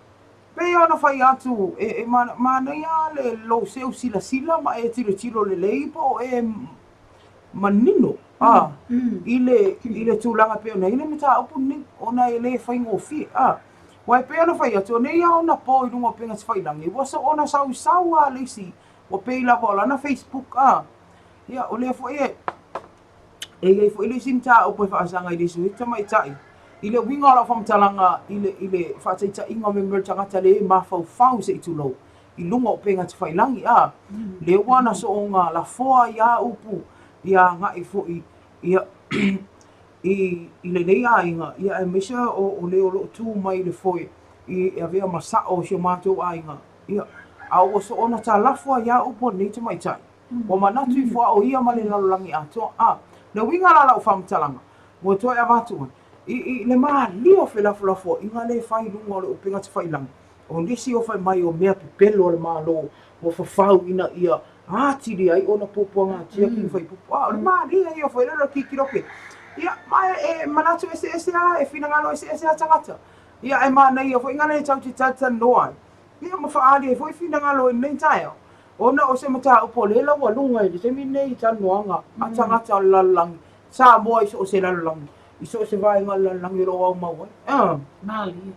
Speaker 2: pei ona fai atu e, e manaia le lou seu silasila ma e tilotilo lelei po o e manino a, i le, i le tulaga e pei ona i ai le mataupu lenei, ona e le faigofie, a. Aua e pei ona fai atu, o nei ao na po i luga o upega tafailagi, ua soona sausau lava le isi, ua pei lava o lana Facebook, a. Ia, o lea foi e, e i ai foi le isi mataupu e faasaga i le isi tamaitai, i le uiga o lau faamatalaga i le, i le faataitaiga o mea o le tagata le mafaufau se i tulou, i luga o upega tafailagi, a, lea ua na soona lafoa ai lava upu ia agai foi ia, i, i lenei aiga, ia aemaise o, o le o lo o tu mai i le foe i e avea ma sao o si o matou aiga, ia, a ua soona talafo ai lava upu a lenei tamaitai. Ua manatu ifo a o ia ma le lalolagi atoa. A, le uiga la o lau faamatalaga, ua toe avatu ai, i, i le malie o felafolafoaiga lea e fai i luga o le upega tafailagi, O nisi o fai mai o mea pepelo a le Malo ua fafau ina ia atili ai ona puapuagatia ki Whaipupu. A, o le mālie ia foi lea o le tilotilo ke. Ia, ma e, e manatu eseese lava, e finagalo eseese lava tagata. Ia, ae manaia foi ngana e tau te talatalanoa ai. Ia, ma faaali ai foi finagalo i lenei taeao. Ona o se mataupu o lea laualuga i le taimi lenei i talanoaga a tagata o le lalolagi, Samoa i so o se lalolagi, i so o se vaega o le lalolagi o lo o aumau ai.
Speaker 7: Mālie.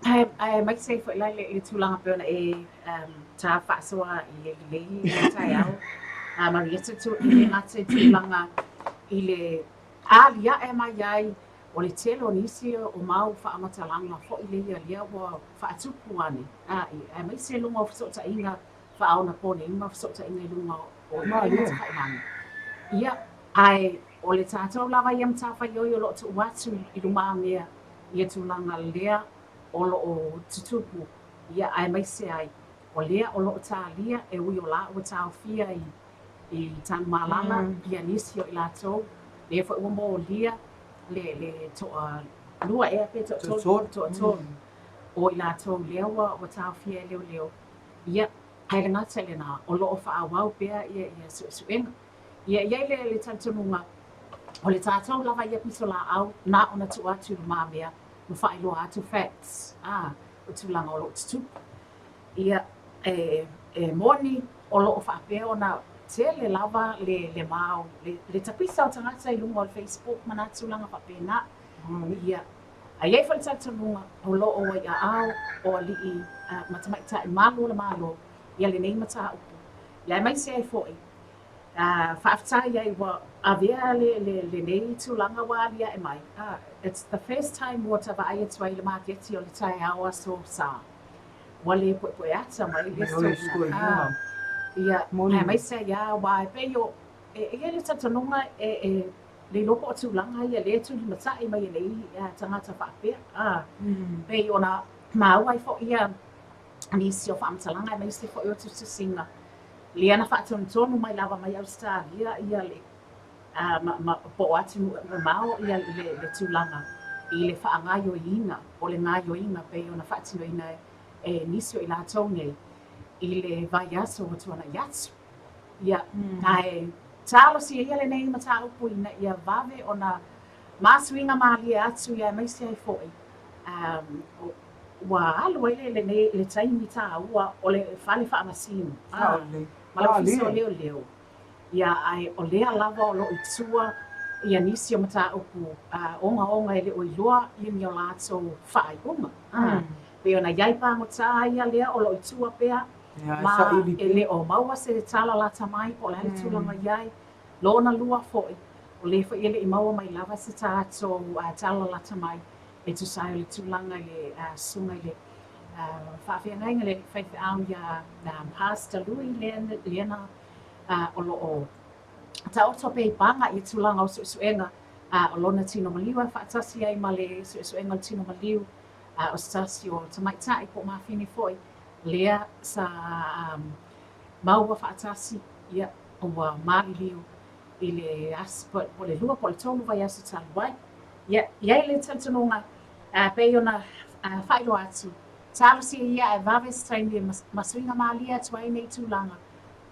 Speaker 7: Aemaise ai foi la le tulaga pei ona e ta faasoa i le lelei i le taeao, Marieta, e le gata i tulaga i le aliae mai ai O le tele o nisi o mau faamatalaga foi leia lea ua faatupu ane, aemaise luga o fesootaiga faaonaponei ma fesootaiga i luga o upega tafailagi. Ia, ae o le tatou lava ia matafaioi o lo o tuu atu i lumamea ia tulaga lea o lo o tutupu, ia aemaise ai o lea o lo o talia e ui o la ua taofia i i Tanumalala ia nisi o i latou, lea foi ua molia le le toalua ea pe toatolu, toatolu o i latou lea ua ua taofia e leoleo. Ia, ae le gata i lena, o lo o faaauau pea ia ia suesuega. Ia, e i ai le le talitonuga, o le tatou lava ia pitolaau na ona tuu atu i lumamea ma faailoa atu facts, a, o tulaga o lo o tutupu. Ia, e e moni o lo o faapea ona tele lava le le mau, le le tapisa o tagata i luga o le Facebook ma nā tulaga faapena. Ia, ae i ai foi le talitonuga o lo o i aao o alii ma tamaitai malu o le Malo ia lenei mataupu. Ia aemaise ai foi, faafetai ai ua avea le le lenei tulaga ua aliae mai, it's the first time ua ta vaai atu ai i le maketi o le taeao Aso Sa. Ua le poepoe ata mai le story. Ia, aemaise ai lava, aua e pei o, e i ai le talitonuga e e le iloa po o tulaga ia lea e tulimatai mai e nei tagata faapea. A, pei ona maua ai foi ia nisi o faamatalaga aemaise foi o tusitusiga lea na faatonutonu mai lava mai Ausetalia ia le ma, ma, po o atunuu mamao ia le, le tulaga i le faagaoioiina o le gaoioiga pei ona faatinoina e nisi o i latou nei i le vaiaso ua tuanai atu. Ia, ae talosia ia lenei mataupu ina ia vave ona masuiga malie atu ia aemaise ai foi um, ua alu ai le, lenei, le taimi tāua o le fale faamasino ma le ofisa o leoleo. Ia, ae o lea lava o lo o i tua ia nisi o mataupu ogaoga e le o iloa ia ni o latou faaiuga. Pei ona i ai pagota ia lea o lo o i tua pea, ma e le o maua se tala lata mai po o le a le tulaga i ai. Lona lua foi, o lea foi e le i maua mai lava se tatou tala lata mai e tusa ai o le tulaga i le susuga i le faafeagaiga le faifeau iā Pastor Lui lea na o lo o taoto pea i paga i tulaga o suesuega o lona tino maliu e faatasi ai ma le suesuega o le tino maliu o se tasi o tamaitai po o mafine foi lea sa maua faatasi ia ua maliliu i le aso po o le 2 po o le 3 vaiaso talu ai. Ia, e i ai le talitonuga pei ona faailoa atu, talosia ia ae vave se taimi e masuiga malie atu ai nei tulaga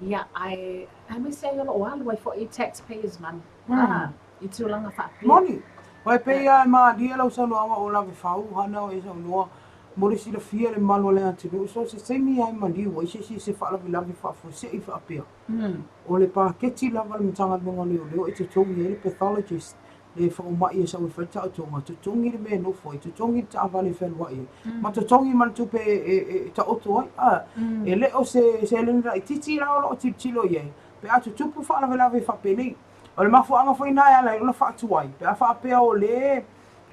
Speaker 7: Ia, ae aemaise ai o lo o alu ai foi taxpayers money, i tulaga faapea.
Speaker 2: Moni. Aua e pei lava e malie lau saunoaga o lave fau hana o e saunoa mo le silafia e le mamalu o le atunuu so se taimi lava e maliu ai se isi i se faalavelave faafuasei faapea. O le paketi lava a le Matagaluega o Leoleo e totogi ai le pathologist le fomai e sau e fai le taotoga, totogi le mea e nofo ai, totogi le taavale e fealuai ai, ma totogi ma le tupe e taoto ai. A, e le o se seleni laitiiti la o lo o tilotilo i ai pe a tutupu faalavelave faapenei. O le mafuaaga foi lena e ala ai ona faatuai, pe a faapea o lea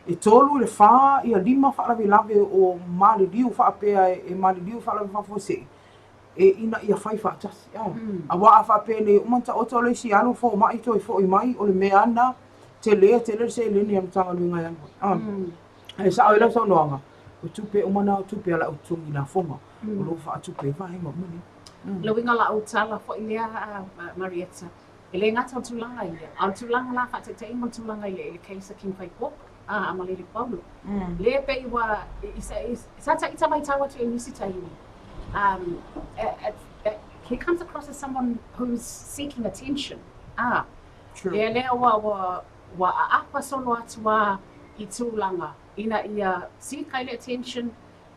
Speaker 2: e 3 i le 4 ia 5 faalavelave o maliliu faapea e maliliu i faalavelave faafuasei, e ina ia fai faatasi. A, aua a faapea nei uma ona taoto le isi alu fomai toe foi mai, o le mea lava lena, tele tele le seleni a le Matagaluega e alu ai. A, ae sao ai lau saunoaga, o tupe uma na o tupe a le au totogi lafoga o lo o faatupe ai vaega uma nei.
Speaker 7: O le uiga o lau tala foi lea Marietta, E le gata o tulaga ia, a o le tulaga la faataitaiga o le tulaga i le case a King Faipoko a Malele Paulo. Lea pei ua sa ita matau atu i nisi taimi, he comes across as someone who's seeking attention. A, lea lea ua ua ua aapa solo atu a i tulaga ina ia seek ai le attention,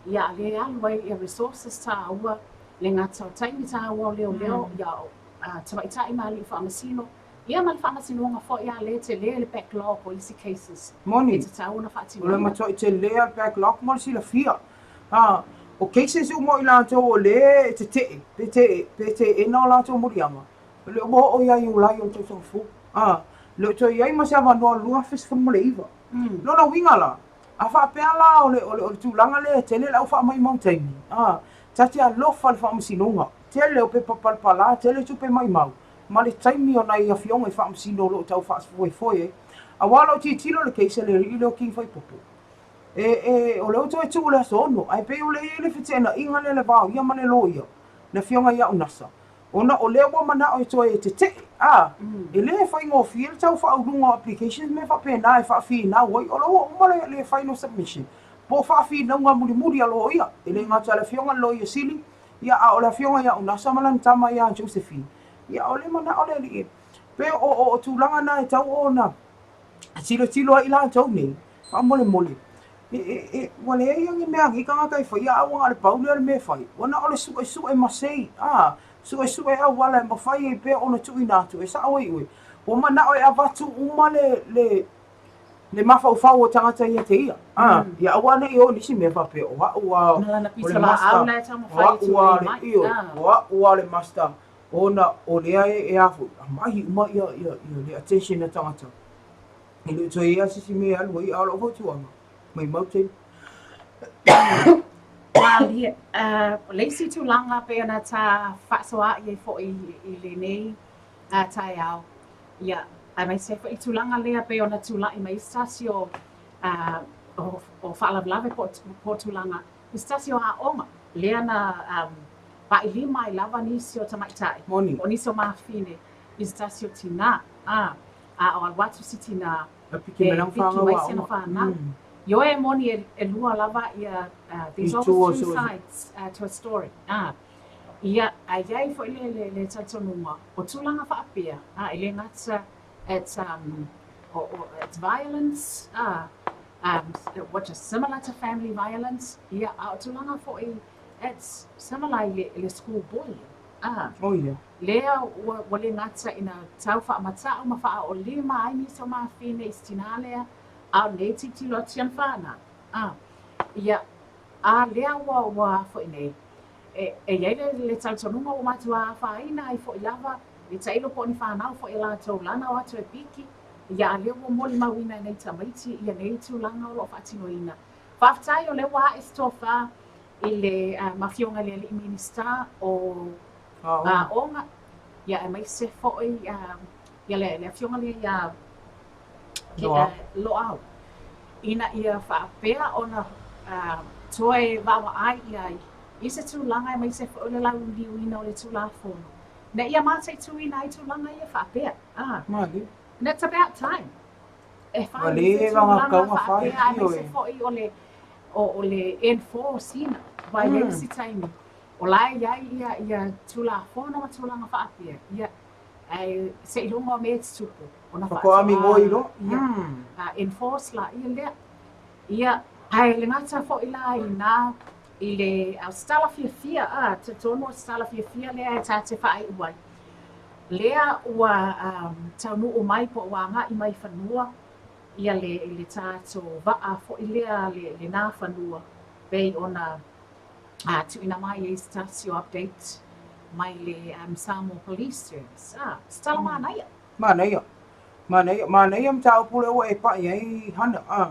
Speaker 7: ia a lea e alu ai ia resources tāua, le gata o taimi tāua o leoleo, ia tamaitai ma alii faamasino, ia ma le faamasinoga foi a lea e tele le backlog o isi cases
Speaker 2: Moni.
Speaker 7: e tatau ona
Speaker 2: O le
Speaker 7: faatinoina.
Speaker 2: matuai tele lava le backlog mo le silafia. A, o cases uma o i latou o lea e tetee, pe te, pe teena o latou muliaga, e le o ua oo ia Iulai o le tausaga fou. A, Le o toe i ai ma se avanoa o le 2019. Lona uiga la, a faapea la o le, o le, o le tulaga lea e tele le au faamaumau taimi, a, ta te alofa i le Faamasinoga, tele o pepa palapala, tele tupe maumau, ma le taimi o nai afioga i Faamasino o lo o tau faafoefoe ai. Aua o lau tilotilo i le case a le alii lea o King Faipopo, e, e, o lea ua toe tuu i le aso 6, ae pei o lea e i ai le feteenaiga lea i le va o ia ma le loia, le afioga ia Unasa. Ona o lea ua manao e toe tetee, a, e le faigofie le tau faauluga o applications ma mea faapena e faafinau ai, o la ua uma le, le final submission, po o faafinauga mulimuli a loia, e le gata i le afioga i le Loia Sili, ia, a o le afioga ia Unasa ma lana tama ia Josephine. Ia, o le manao le alii e, pe o, o, o tulaga na e tau ona tilotilo ai i latou nei, faamolemole, e, e, e, ua leai ni mea a nei tagata e faia, a ua na o le pau lea o le mea e fai, ua na o le suesue masei, a, suesue auala e mafai ai pea ona tuuina atu, e sao ai oe, ua manao e avatu uma le, le, le mafaufau o tagata ia te ia, a, ia aua ne i o i nisi mea faapea, o au a, o le master, o au a le, ioe, o au a le master, ona o lea e, e a foi, aumai uma ia, ia, ia le attention a tagata. E le o toe i ai se isi mea e alu ai, a o lau fautuaga, maumau taimi.
Speaker 7: Malie, o le isi tulaga pei ona ta faasoaai ai foi i lenei taeao, ia, aemaise foi le tulaga lea pei ona tulai mai ai se tasi o, o faalavelave po o tulaga i se tasi o aoga lea na vailima ai lava nisi o tamaitai, po o nisi o mafine i se tasi o tinā, a. A o alu atu si tinā
Speaker 2: E piki mai
Speaker 7: e
Speaker 2: lana
Speaker 7: piki
Speaker 2: whānau
Speaker 7: mai
Speaker 2: aoga.
Speaker 7: sina whānau. Ioe e moni e, e lua lava ia, there's
Speaker 2: I
Speaker 7: always
Speaker 2: tua
Speaker 7: two
Speaker 2: so-
Speaker 7: sides to a story. Ia, a i ai foi le, le, le talitonuga, o tulaga faapea, e le gata it's, o, o, it's violence, which is similar to family violence, ia, a o tulaga foi, it's similar i le, i le school bullying.
Speaker 2: Oh ia.
Speaker 7: Lea ua, ua le gata ina tau faamata'u ma faaolima ai nisi o mafine i se tinā lea, a o nei tilotilo atu i ana whānau. A, ia, a lea ua, ua a foi nei, e, e i ai le, le talitonuga ua matua afaina ai foi lava le tailo po o ni whānau foi a latou lana o atu e piki, ia a lea ua molimauina e nei tamaiti ia nei tulaga o lo o faatinoina. Faafetai o lea ua ae se tofa i le um, afioga i le alii Minista o Aoga, ia aemaise foi ia le, le afioga lea ia Loau, ina ia faapea ona toe vaavaai i ai i se tulaga aemaise foi o le lauliliuina o le Tulafono, ina ia mataituina ai tulaga ia faapea.
Speaker 2: Malie.
Speaker 7: And it's about time. E fai i se tulaga faapea aemaise foi o le, o, o le enforce ina, aua e i ai isi taimi O la e i ai ia, ia Tulafono ma tulaga faapea, ia, ae seiloga o mea e tutupu, ona
Speaker 2: Faatoa migoi loa.
Speaker 7: Ia, enforce laia lea. Ia, ae le gata foi la i lena, i le a o se tala fiafia, a, talitonu o se tala fiafia lea e ta te faaiu ai. Lea ua taunuu mai po o ua agai mai i fanua ia le, le tatou vaa foi lea, le, lena fanua, pei ona a tuuina mai ai se tasi o update mai le um, Samoa Police Service. Ah, se tala manaia.
Speaker 2: Manaia. Manaia, manaia mataupu lea ua e pa'i ai Hana, a.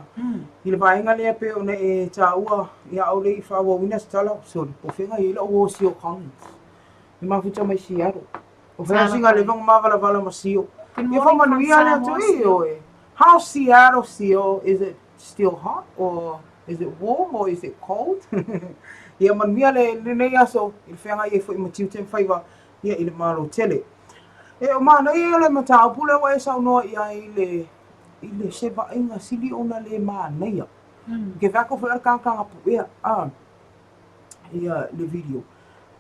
Speaker 2: I le vaega lea pei ona e taua, ia ʻaʻole i faaauauina se tala, sorry, po o fea i ai la'u uo sio Collins. E mafuta mai Seattle. O fea sina leva ona māvalavala ma sio. Ia faamanuia le Atua, ioe. How's Seattle, Sio? Is it still hot or is it warm or is it cold? Ia manuia le lenei aso i le feagai ai foi ma tiute ma faiva ia i le Malo tele. E o manaia le mataupu lea ua e saunoa i ai i le i le se vaaiga sili ona le manaia. Ke vae atu foi a le tagata puea a ia le video.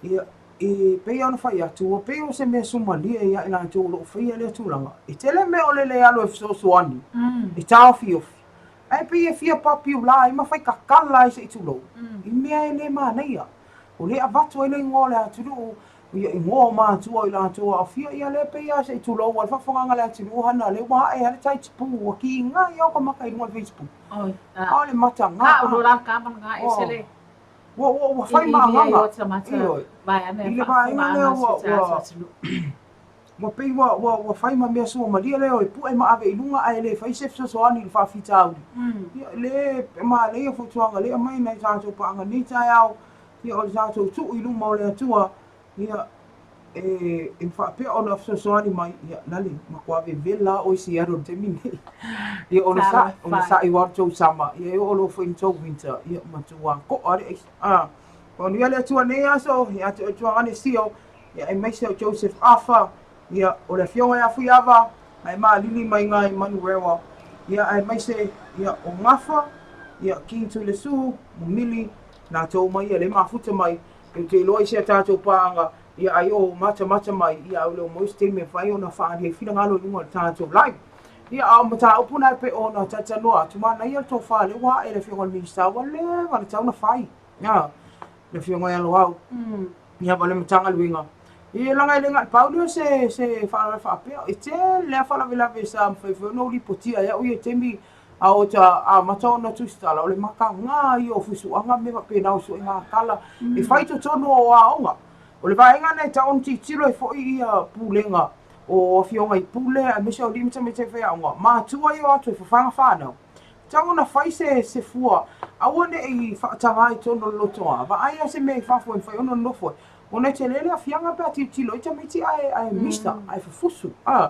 Speaker 2: Ia e pei ona fai atu ua pei o se mea sumalie ia i latou o lo o faia lea tulaga. E tele mea o le le alu e fesoasoani, e taofiofi, ae pei e fia papiula ai ma fai kakala ai se i tulou, i mea e le manaia. O lea e avatu ai le igoa o le atunuu, ia igoa o matua o i latou aafia, ia lea pei lava se i tulou a le faafofogaaga a le atunuu hana, lea ua ae lava le tai tipu, ua kiga ia o ka maka i luga o le Facebook. A o le mataga. Ua, ua, ua fai ma agaga. Ioe. I le vaega lea ua, ua, Ua pei ua, ua, ua fai ma mea suamalie lea e pue ma ave i luga ae le fai se fesoasoani i le faafitauli. Ia, le manaia fautuaga lea aumai nai tatou paaga nei taeao, ia o le tatou tuu i luma o le Atua, ia, e, e faapea ona fesoasoani mai, ia, lale, matua vevela lava oe i Seattle i le taimi lenei. Ia, onosai, onosai aua lo tou summer, ia e oo loa foi i le tou winter, ia, matua ko'a le aisa. Ah, manuia le Atua i lenei aso, ia te oe Tuagane Sio, ia aemaise o Joseph Afa, ia o le afioga ia Fuiava, ae malili mai iga i Manurewa, ia aemaise ia o Gafa, ia King Tuilesu, Mumili, latou uma ia le mafuta mai, ou te iloa i si a tatou paaga, ia ai o matamata mai, ia ae le o maua se taimi e mafai ona faaali ai finagalo i luga o le tatou live. Ia a o mataupu na e pei ona talatalanoa atu, manaia le tofa lea ua ae i le afioga i le Minisita ua leva ona tatau ona fai. Ia, le afioga ia Loau, ia ma le Matagaluega. Ia leaga e le na o le pau lea o se, se faalavelave faapea. E tele lava faalavelave sa mafai foi ona ou lipotia e au ia i taimi a o ta amata ona tusitala, o le mataga ia o fuisuaga ma mea faapena o suega tala e fai i totonu o aoga. O le vaega lena e tatau ona tilotilo ai foi ia pulega o afioga i pule aemaise o alii ma tamaitai faiaoga, matua ia o atu e fafaga fanau. Tatau ona fai se se fua, aua ne i faataga i totonu o le lotoa, vaai lava se mea i fafo e mafai ona nonofo ai, ona e tele le aafiaga pe a tilotilo ai tamaiti ae ae misa, ae fufusu, a,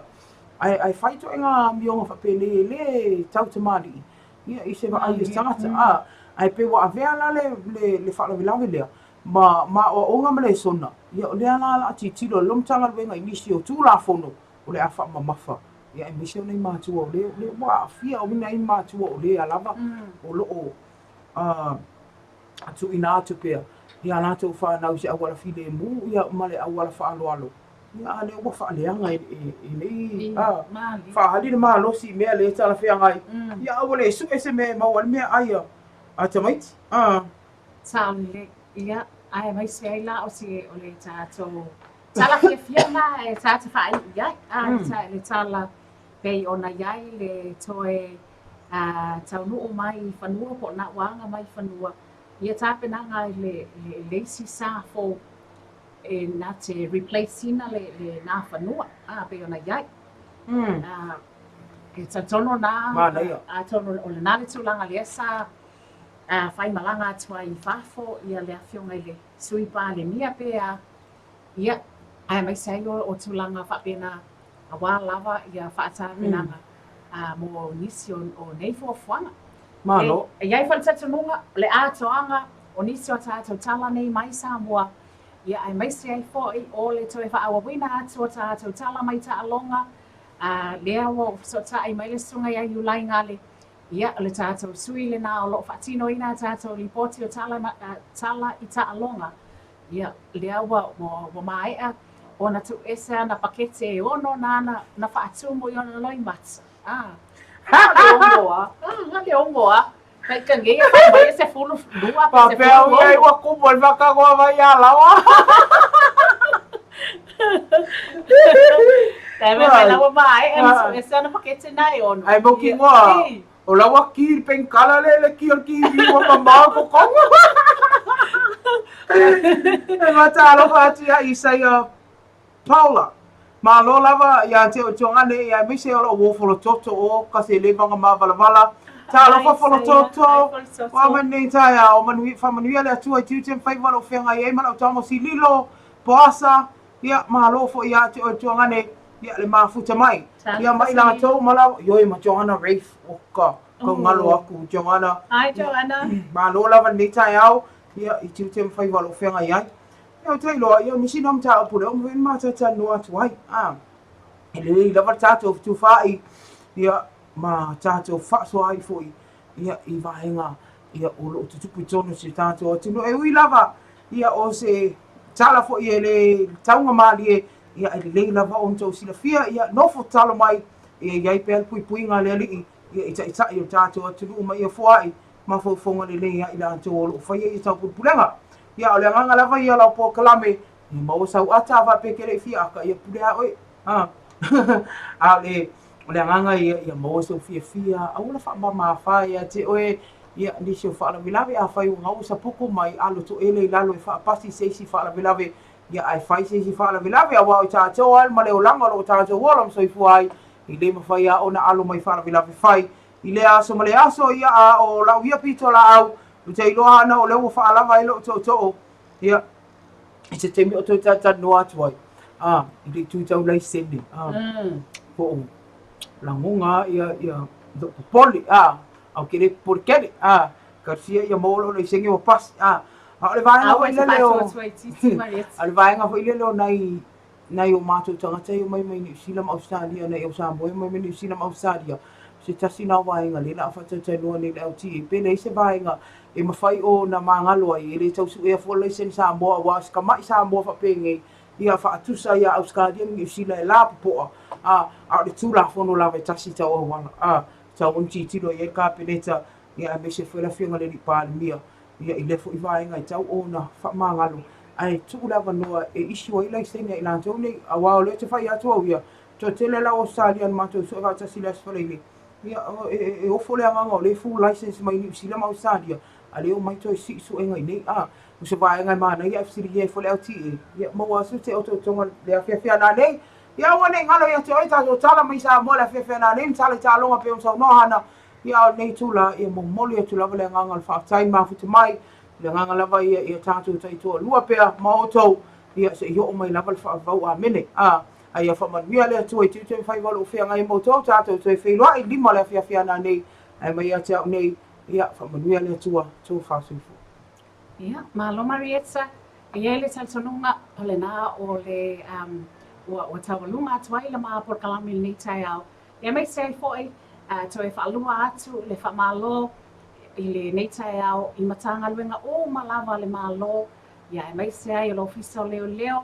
Speaker 2: ae ae fai ituaiga amioga faapenei e le tautamalii ia i se vaai a se tagata, a, ae pei ua avea la le le le faalavelave lea ma ma aoaoga ma lesona, ia o lea la o le a tilotilo le Matagaluega i nisi o Tulafono o le a faamamafa, ia aemaise o nai matua o lea, lea ua aafia o nai matua o lea lava o lo o tuuina atu pea i a latou fanau i se auala filemu ia ma le auala faaaloalo, ia a lea ua faaleaga e, e, e nei faaali le malosi i mea le talafeagai, ia a ua le sue se mea e maua ai le meaai a tamaiti.
Speaker 7: Sao lelei, ia, aemaise ai la o se o le tatou Tala fiafia lena e ta te faaiu i ai, a, le tala pei ona i ai le toe taunuu mai i fanua po o na ua aga mai i fanua, ia tapenaga i le, le, le isi sa fou e na te replace ina le, le na fanua, a, pei ona i ai. E talitonu na, atonu o lena le tulaga lea sa faimalaga atu ai i fafo ia le afioga i le Sui Palemia pe a, Ia, aemaise ai o tulaga faapena aua lava ia faatapenaga mo nisi o nei fuafuaga.
Speaker 2: Malo.
Speaker 7: E i ai foi le talitonuga, o le atoaga o nisi o tatou tala nei mai Samoa, ia aemaise ai foi o le toe faaauauina atu o tatou tala mai taaloga, lea ua fesootai mai le Susuga ia Iulai Gale, ia, o le tatou sui lena o lo o faatinoina a tatou lipoti o tala i taaloga. Ia, lea ua, ua, ua maea ona tuuese ana pakete e ono nāna na faatumu i ona loimata. Ah, na le ogo a. Ah, na le ogo a. Na i ka ngeia whai mai e se fulu lua pe se
Speaker 2: Faapea
Speaker 7: fulu
Speaker 2: ui ai
Speaker 7: ogo.
Speaker 2: ua kumu ai whakagoa mai ia lawa.
Speaker 7: Tai mai mai la ua maea na tuuese ana pakete na e ono.
Speaker 2: Ai mau ki ngoa. O la ua ki le penkala le le ki o le kiwi ua mamao ko kongo. E matalofa atu ia Isaia Paula. Malo lava ia te o Tuagane ia aemaise o lou uo folototo o ka se levaga mavalavala. Talofa folototo. Ua mai nei taeao manuia faamanuia le Atua i tiute ma faiva o lou feagai ai ma lau tama o Sililo, Poasa, Ia, malo foi ia te oe Tuagane, ia le mafuta mai. Ia ma i latou ma la, ioe ma Joanna Rafe, oka, kau ngalo aku Joanna.
Speaker 7: Hi Joanna.
Speaker 2: Malo lava lenei taeao, ia i tiute ma faiva o lou feagai ai. Ia o te iloa, ia o nisi na mataupu lea ua mafai ona matalanoa atu ai. A, e lelei lava le tatou fetufaai, ia ma tatou faasoa ai foi ia i vaega ia o lo o tutupu i totonu o si o tatou atunuu. E ui lava ia o se tala foi e le taugamalie, ia e lelei lava ona outou silafia, ia nofo tatalo mai, ia i ai pea le puipuiga a le Alii ia i taitai o le tatou atunuu ma ia foai mafaufauga lelei ia i latou o lo o faia ia taupulepulega. Ia o le agaga lava ia o lau polokalame, ia maua sau ata a faapea e te le i fia ata, ia pule lava oe. A o le o le agaga ia ia maua sou fiafia, aua le faamamafa ia te oe ia nisi o faalavelave, afai ua gaua sa poko mai, alo toele i lalo e faapasi se isi faalavelave. Ia, ae fai se isi faalavelave, aua o i tatou lava ma le olaga o lo o tatou ola ma soifua ai, e le mafai lava ona alo mai faalavelave fai i lea aso ma lea aso. Ia, a o lau ia pitolaau, ou te iloa ana o lea ua faalava ai lou tootoo, ia, i se taimi o toe talatalanoa atu ai, a, i le itu tau laisene, a, po o lagona ia, ia, lou popole, a, a ou te le popole tele, a, Talosia ia maua lou laisene ua pasi. A, a o le vaega foi lele o, a o le vaega foi lele o nai, nai o matou tagata ia omai mai Niu Sila ma Ausetalia, nai au Samoa ia omai mai Niu Sila ma Ausetalia, se tasi lena o vaega lea o le a faatalatalanoa nei i le LTA, pe leai se vaega e mafai ona magalo ai, e le tau suea fua le laisene Samoa, aua o se tamai Samoa faapenei, ia faatusa ia Ausetalia ma Niu Sila e lapopoa, a, a o le Tulafono lava e tasi tau auala, a, tau ona tilotilo i ai le Kapeneta, ia aemaise foi le Afioga i le Alii Palemia, ia i lea foi vaega e tau ona faamagalo, ae tuu le avanoa e issue ai laisene a i latou nei, aua o lea ou te fai atu au ia, toatele la au Ausetalia na matou sue faatasi i le Aso Faraile, ia e, e ofo le agaga o lea e full license mai Niu Sila ma Ausetalia, a lea e omai toe sii suega i inei, a, o se vaega e manaia ae fesiligia ai foi le LTA, ia maua atu se otootoga i le afiafi a nanei, ia aua ne i galo ia te oe tatou tala mai Samoa i le afiafi a nanei ma tala i taaloga pei ona saunoa Hana, Ia a o lenei itula, ia momoli atu lava le agaga o le faafetai mafuta mai, o le agaga lava ia ia tatou taitoalua pea ma outou, ia se i oo mai lava le faavavau. Amene. A, a ia faamanuia le Atua i tiute ma faiva o lo o feagai ma outou, tatou toe feiloai i lima o le afiafi a nanei, ae mai ia te au nei, ia faamanuia le Atua, tofa soifua.
Speaker 7: Ia, malo Marietta. E i ai le talitonuga, o lena o le um, ua, ua taualuga atu ai le ma polokalame i lenei taeao. Aemaise ai foi toe faalua atu le faamalo i lenei taeao i Matagaluega uma lava a le Malo, ia aemaise ai o le Ofisa o Leoleo,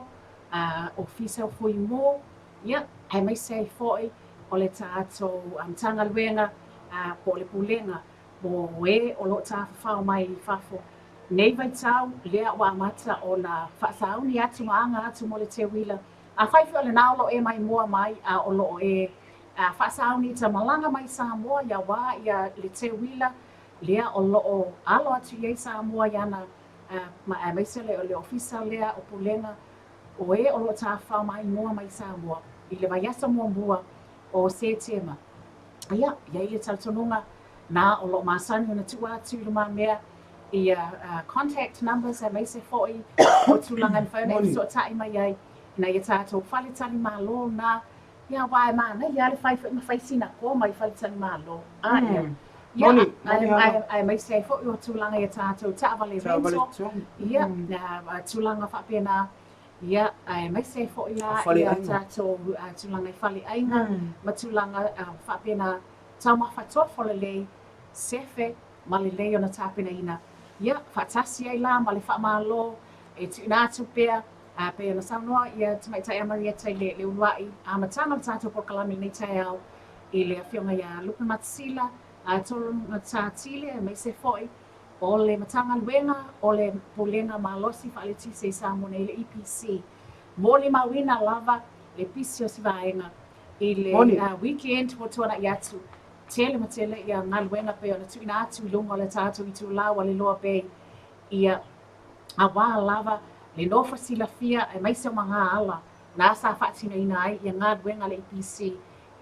Speaker 7: Ofisa o Fuimu, ia aemaise ai foi o le tatou Matagaluega po o le Pulega mo e o lo o tafafao mai i fafo. Nei vaitau lea ua amata ona faasauni atu ma aga atu mo le teuila Afai foi o lena o lo o e maimoa mai a o lo o e faasauni ta malaga mai Samoa ia wā ia le teuila lea o lo o alo atu i ai Samoa i ana ma aemaise le le ofisa lea o Pulega o e o lo o tafafao maimoa mai Samoa i le vaiaso muamua o Setema. Ia, i ai le talitonuga na o lo o masani ona tuu atu i lumamea ia contact numbers aemaise foi o tulaga e mafai ona e fesootai mai ai ina ia tatou faletalimalo na ia aua e manaia lava le fai foi ma fai sina koma i faletalimalo a ia ia aemaise ai foi o tulaga ia tatou taavale rental ia tulaga faapena ia aemaise ai foi la ia tatou tulaga i faleaiga ma tulaga faapena Taumafa tofo lelei, sefe ma lelei ona tapenaina. Ia, faatasi ai la ma le faamalo e tuuina atu pea, a pei ona saunoa ia Tamaitai a Marieta i le, le uluai amataga o le tatou polokalame i lenei taeao i le Afioga ia Lupe Matasila, a Tolomatatile, aemaise foi o le Matagaluega o le Pulega Malosi Faaletise i Samoa nei, le EPC. Molimauina lava le pisi o se vaega I le weekend ua tuanai atu, tele ma tele ia galuega pei ona tuuina atu i luga o le tatou itula ua Leloa Bay, ia aua lava le nofo silafia aemaise o magaala na sa faatinoina ai ia galuega a le EPC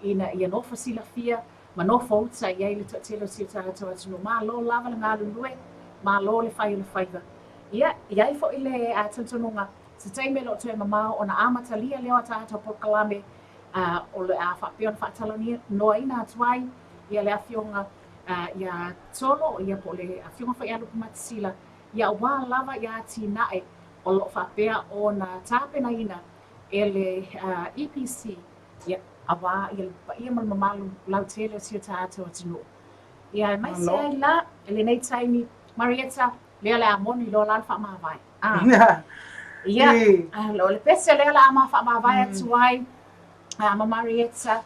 Speaker 7: ina ia nofo silafia ma nofo uta i ai le toatele o si o tatou atunuu. Malo lava le galulue, malo le fai o le faiva. Ia, i ai foi le talitonuga Se taimi e le o toe mamao ona amatalia lea o a tatou polokalame, a o le a faapea ona faatalanoaina atu ai ia le Afioga ia Tolo, ia po o le Afioga foi ia Lupe Matasila, ia aua lava ia atinae o lo o faapea ona tapenaina e le EPC, ia aua ia le paia ma le mamalu lautele o si o tatou atunuu. Ia aemaise ai la i lenei taimi, Marieta, lea o le a moni loa la le faamavae. Ah. Ia, o le pese lea o le a ma faamavae atu ai ma Marieta,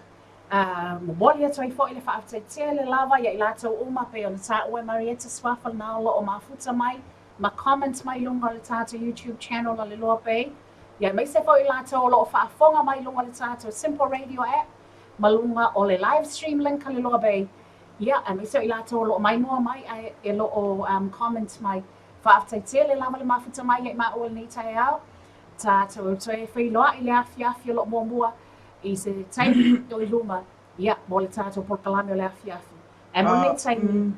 Speaker 7: momoli atu ai foi le faafetai tele lava ia i latou uma pei ona taua e Marieta suafa lena o lo o mafuta mai ma comment mai i luga o le tatou YouTube channel a le Loa Bay. Ia aemaise foi i latou o lo o faafofoga mai i luga o le tatou Simple Radio app ma luga o le live stream link a le Loa Bay. Ia, aemaise o i latou o lo o maimoa mai ae e lo o comment mai. Faafetai tele lava le mafuta mai ia i maua i lenei taeao. Tatou toe feiloai i le afiafi o lo o muamua i se taimi o i luma, ia, mo le tatou polokalame o le afiafi. Ae mo lenei taimi.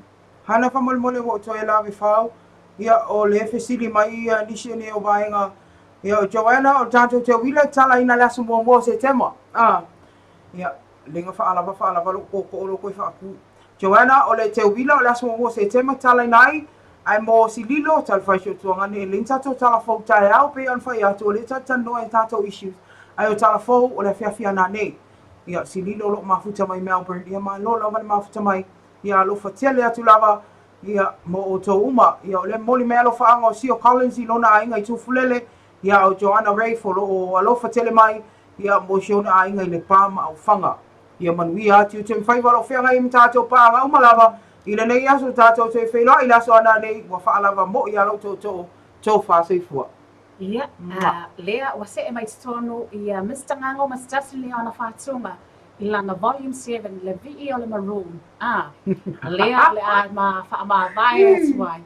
Speaker 2: Hana faamolemole ua ou toe lave fau, ia, o le fesili mai ia nisi o nei o vaega, ia, o Joanna, o le tatou teuila e tatalaina i le aso muamua o Setema. A, ia, lega faalava faalava lou tootoo lea ua toe faatu. Joanna, o le teuila o le aso muamua o Setema e tatalaina ai, ae mo Sililo, talofa e si ou tuagane, e leai ni tatou tala fou taeao, pei ona fai atu, o lea tatou te talanoa i tatou issues, ae o tala fou o le afiafi a nanei. Ia, Sililo o lo o mafuta mai Melbourne, ia malo lava le mafuta mai. Ia alofa tele atu lava ia mo outou uma. Ia o lea momoli mai alofaaga o Sio Collins i lona aiga i Tufulele, ia o Joanna Rafe o lo o alofa tele mai ia mo si ona aiga i Lepa ma Aufaga. Ia manuia atu i Timfaiva o lo o feagai ai ma tatou paaga uma lava i lenei aso tatou toe feiloai i le aso ananei ua faalava moi a lou tootoo tofa soifua.
Speaker 7: Ia, lea ua see mai totonu ia Mister Gago ma se tasi lenei o ana faatuga i lana Volume 7, Le Vii o le Maroon, a lea o le a ma faamavae atu ai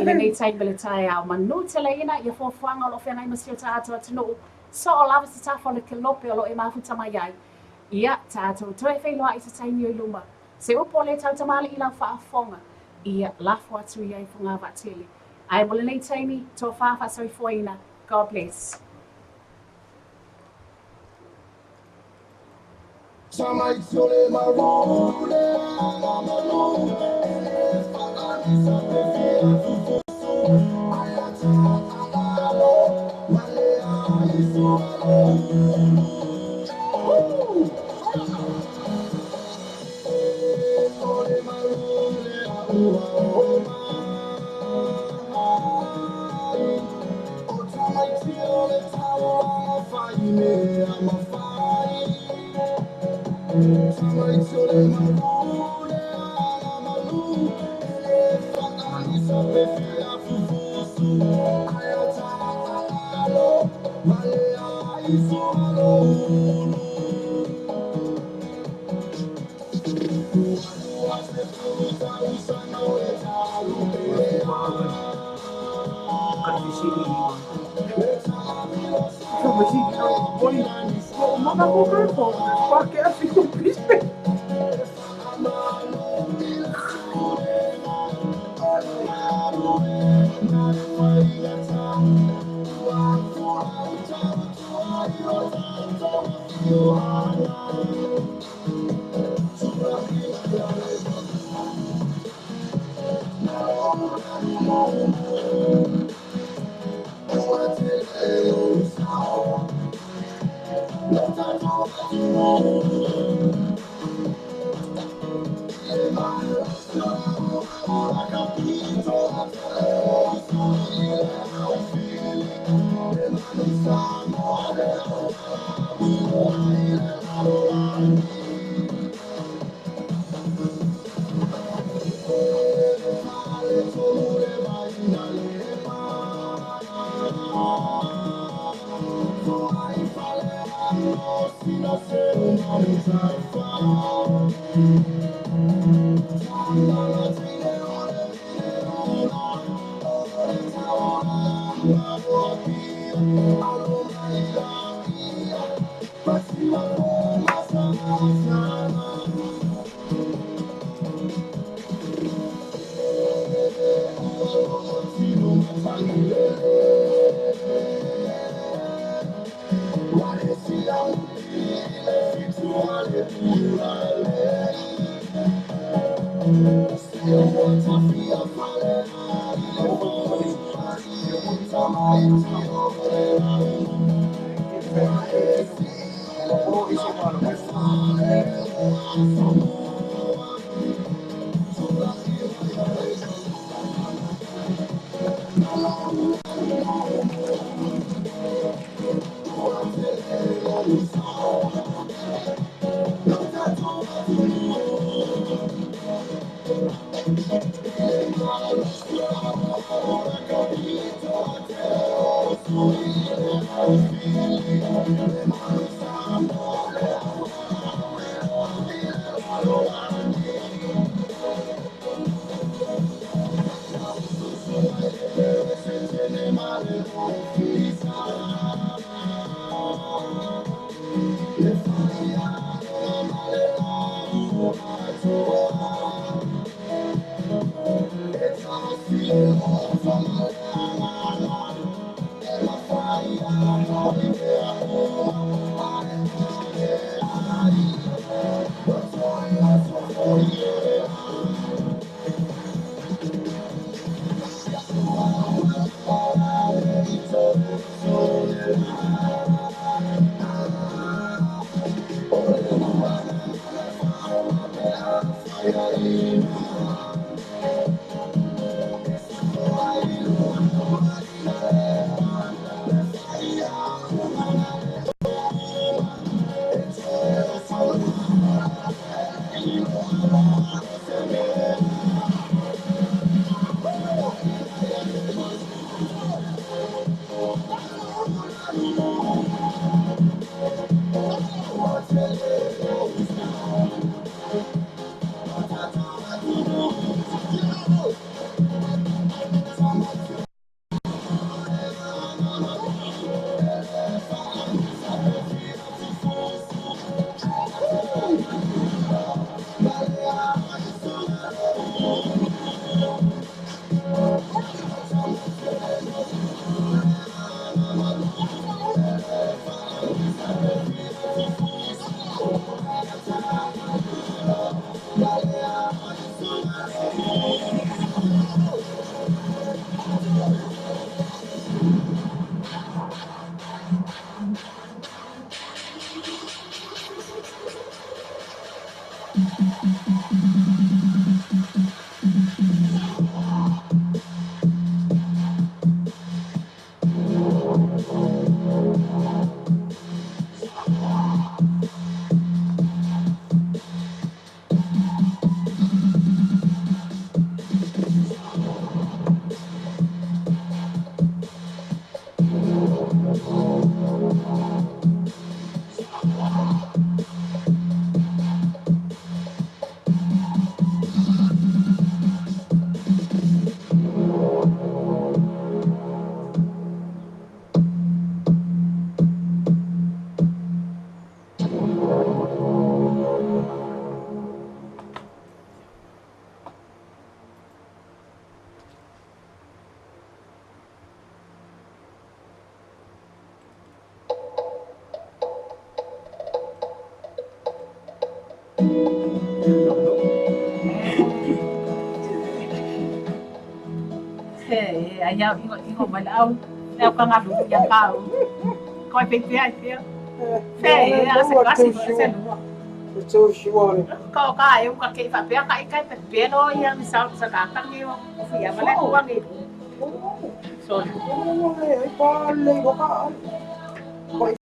Speaker 7: i lenei taimi o le taeao. Manuteleina ia fuafuaga o lo o feagai ma si o tatou atunuu, soo lava se tafa o le kelope o lo o e mafuta mai ai. Ia, tatou toe feiloai i se taimi o i luma. Se upu o lē tautamalii i lau faafofoga, ia lafo atu ia i Fogavaatele. Ae mo lenei taimi, tofa faasoifuaina. God bless.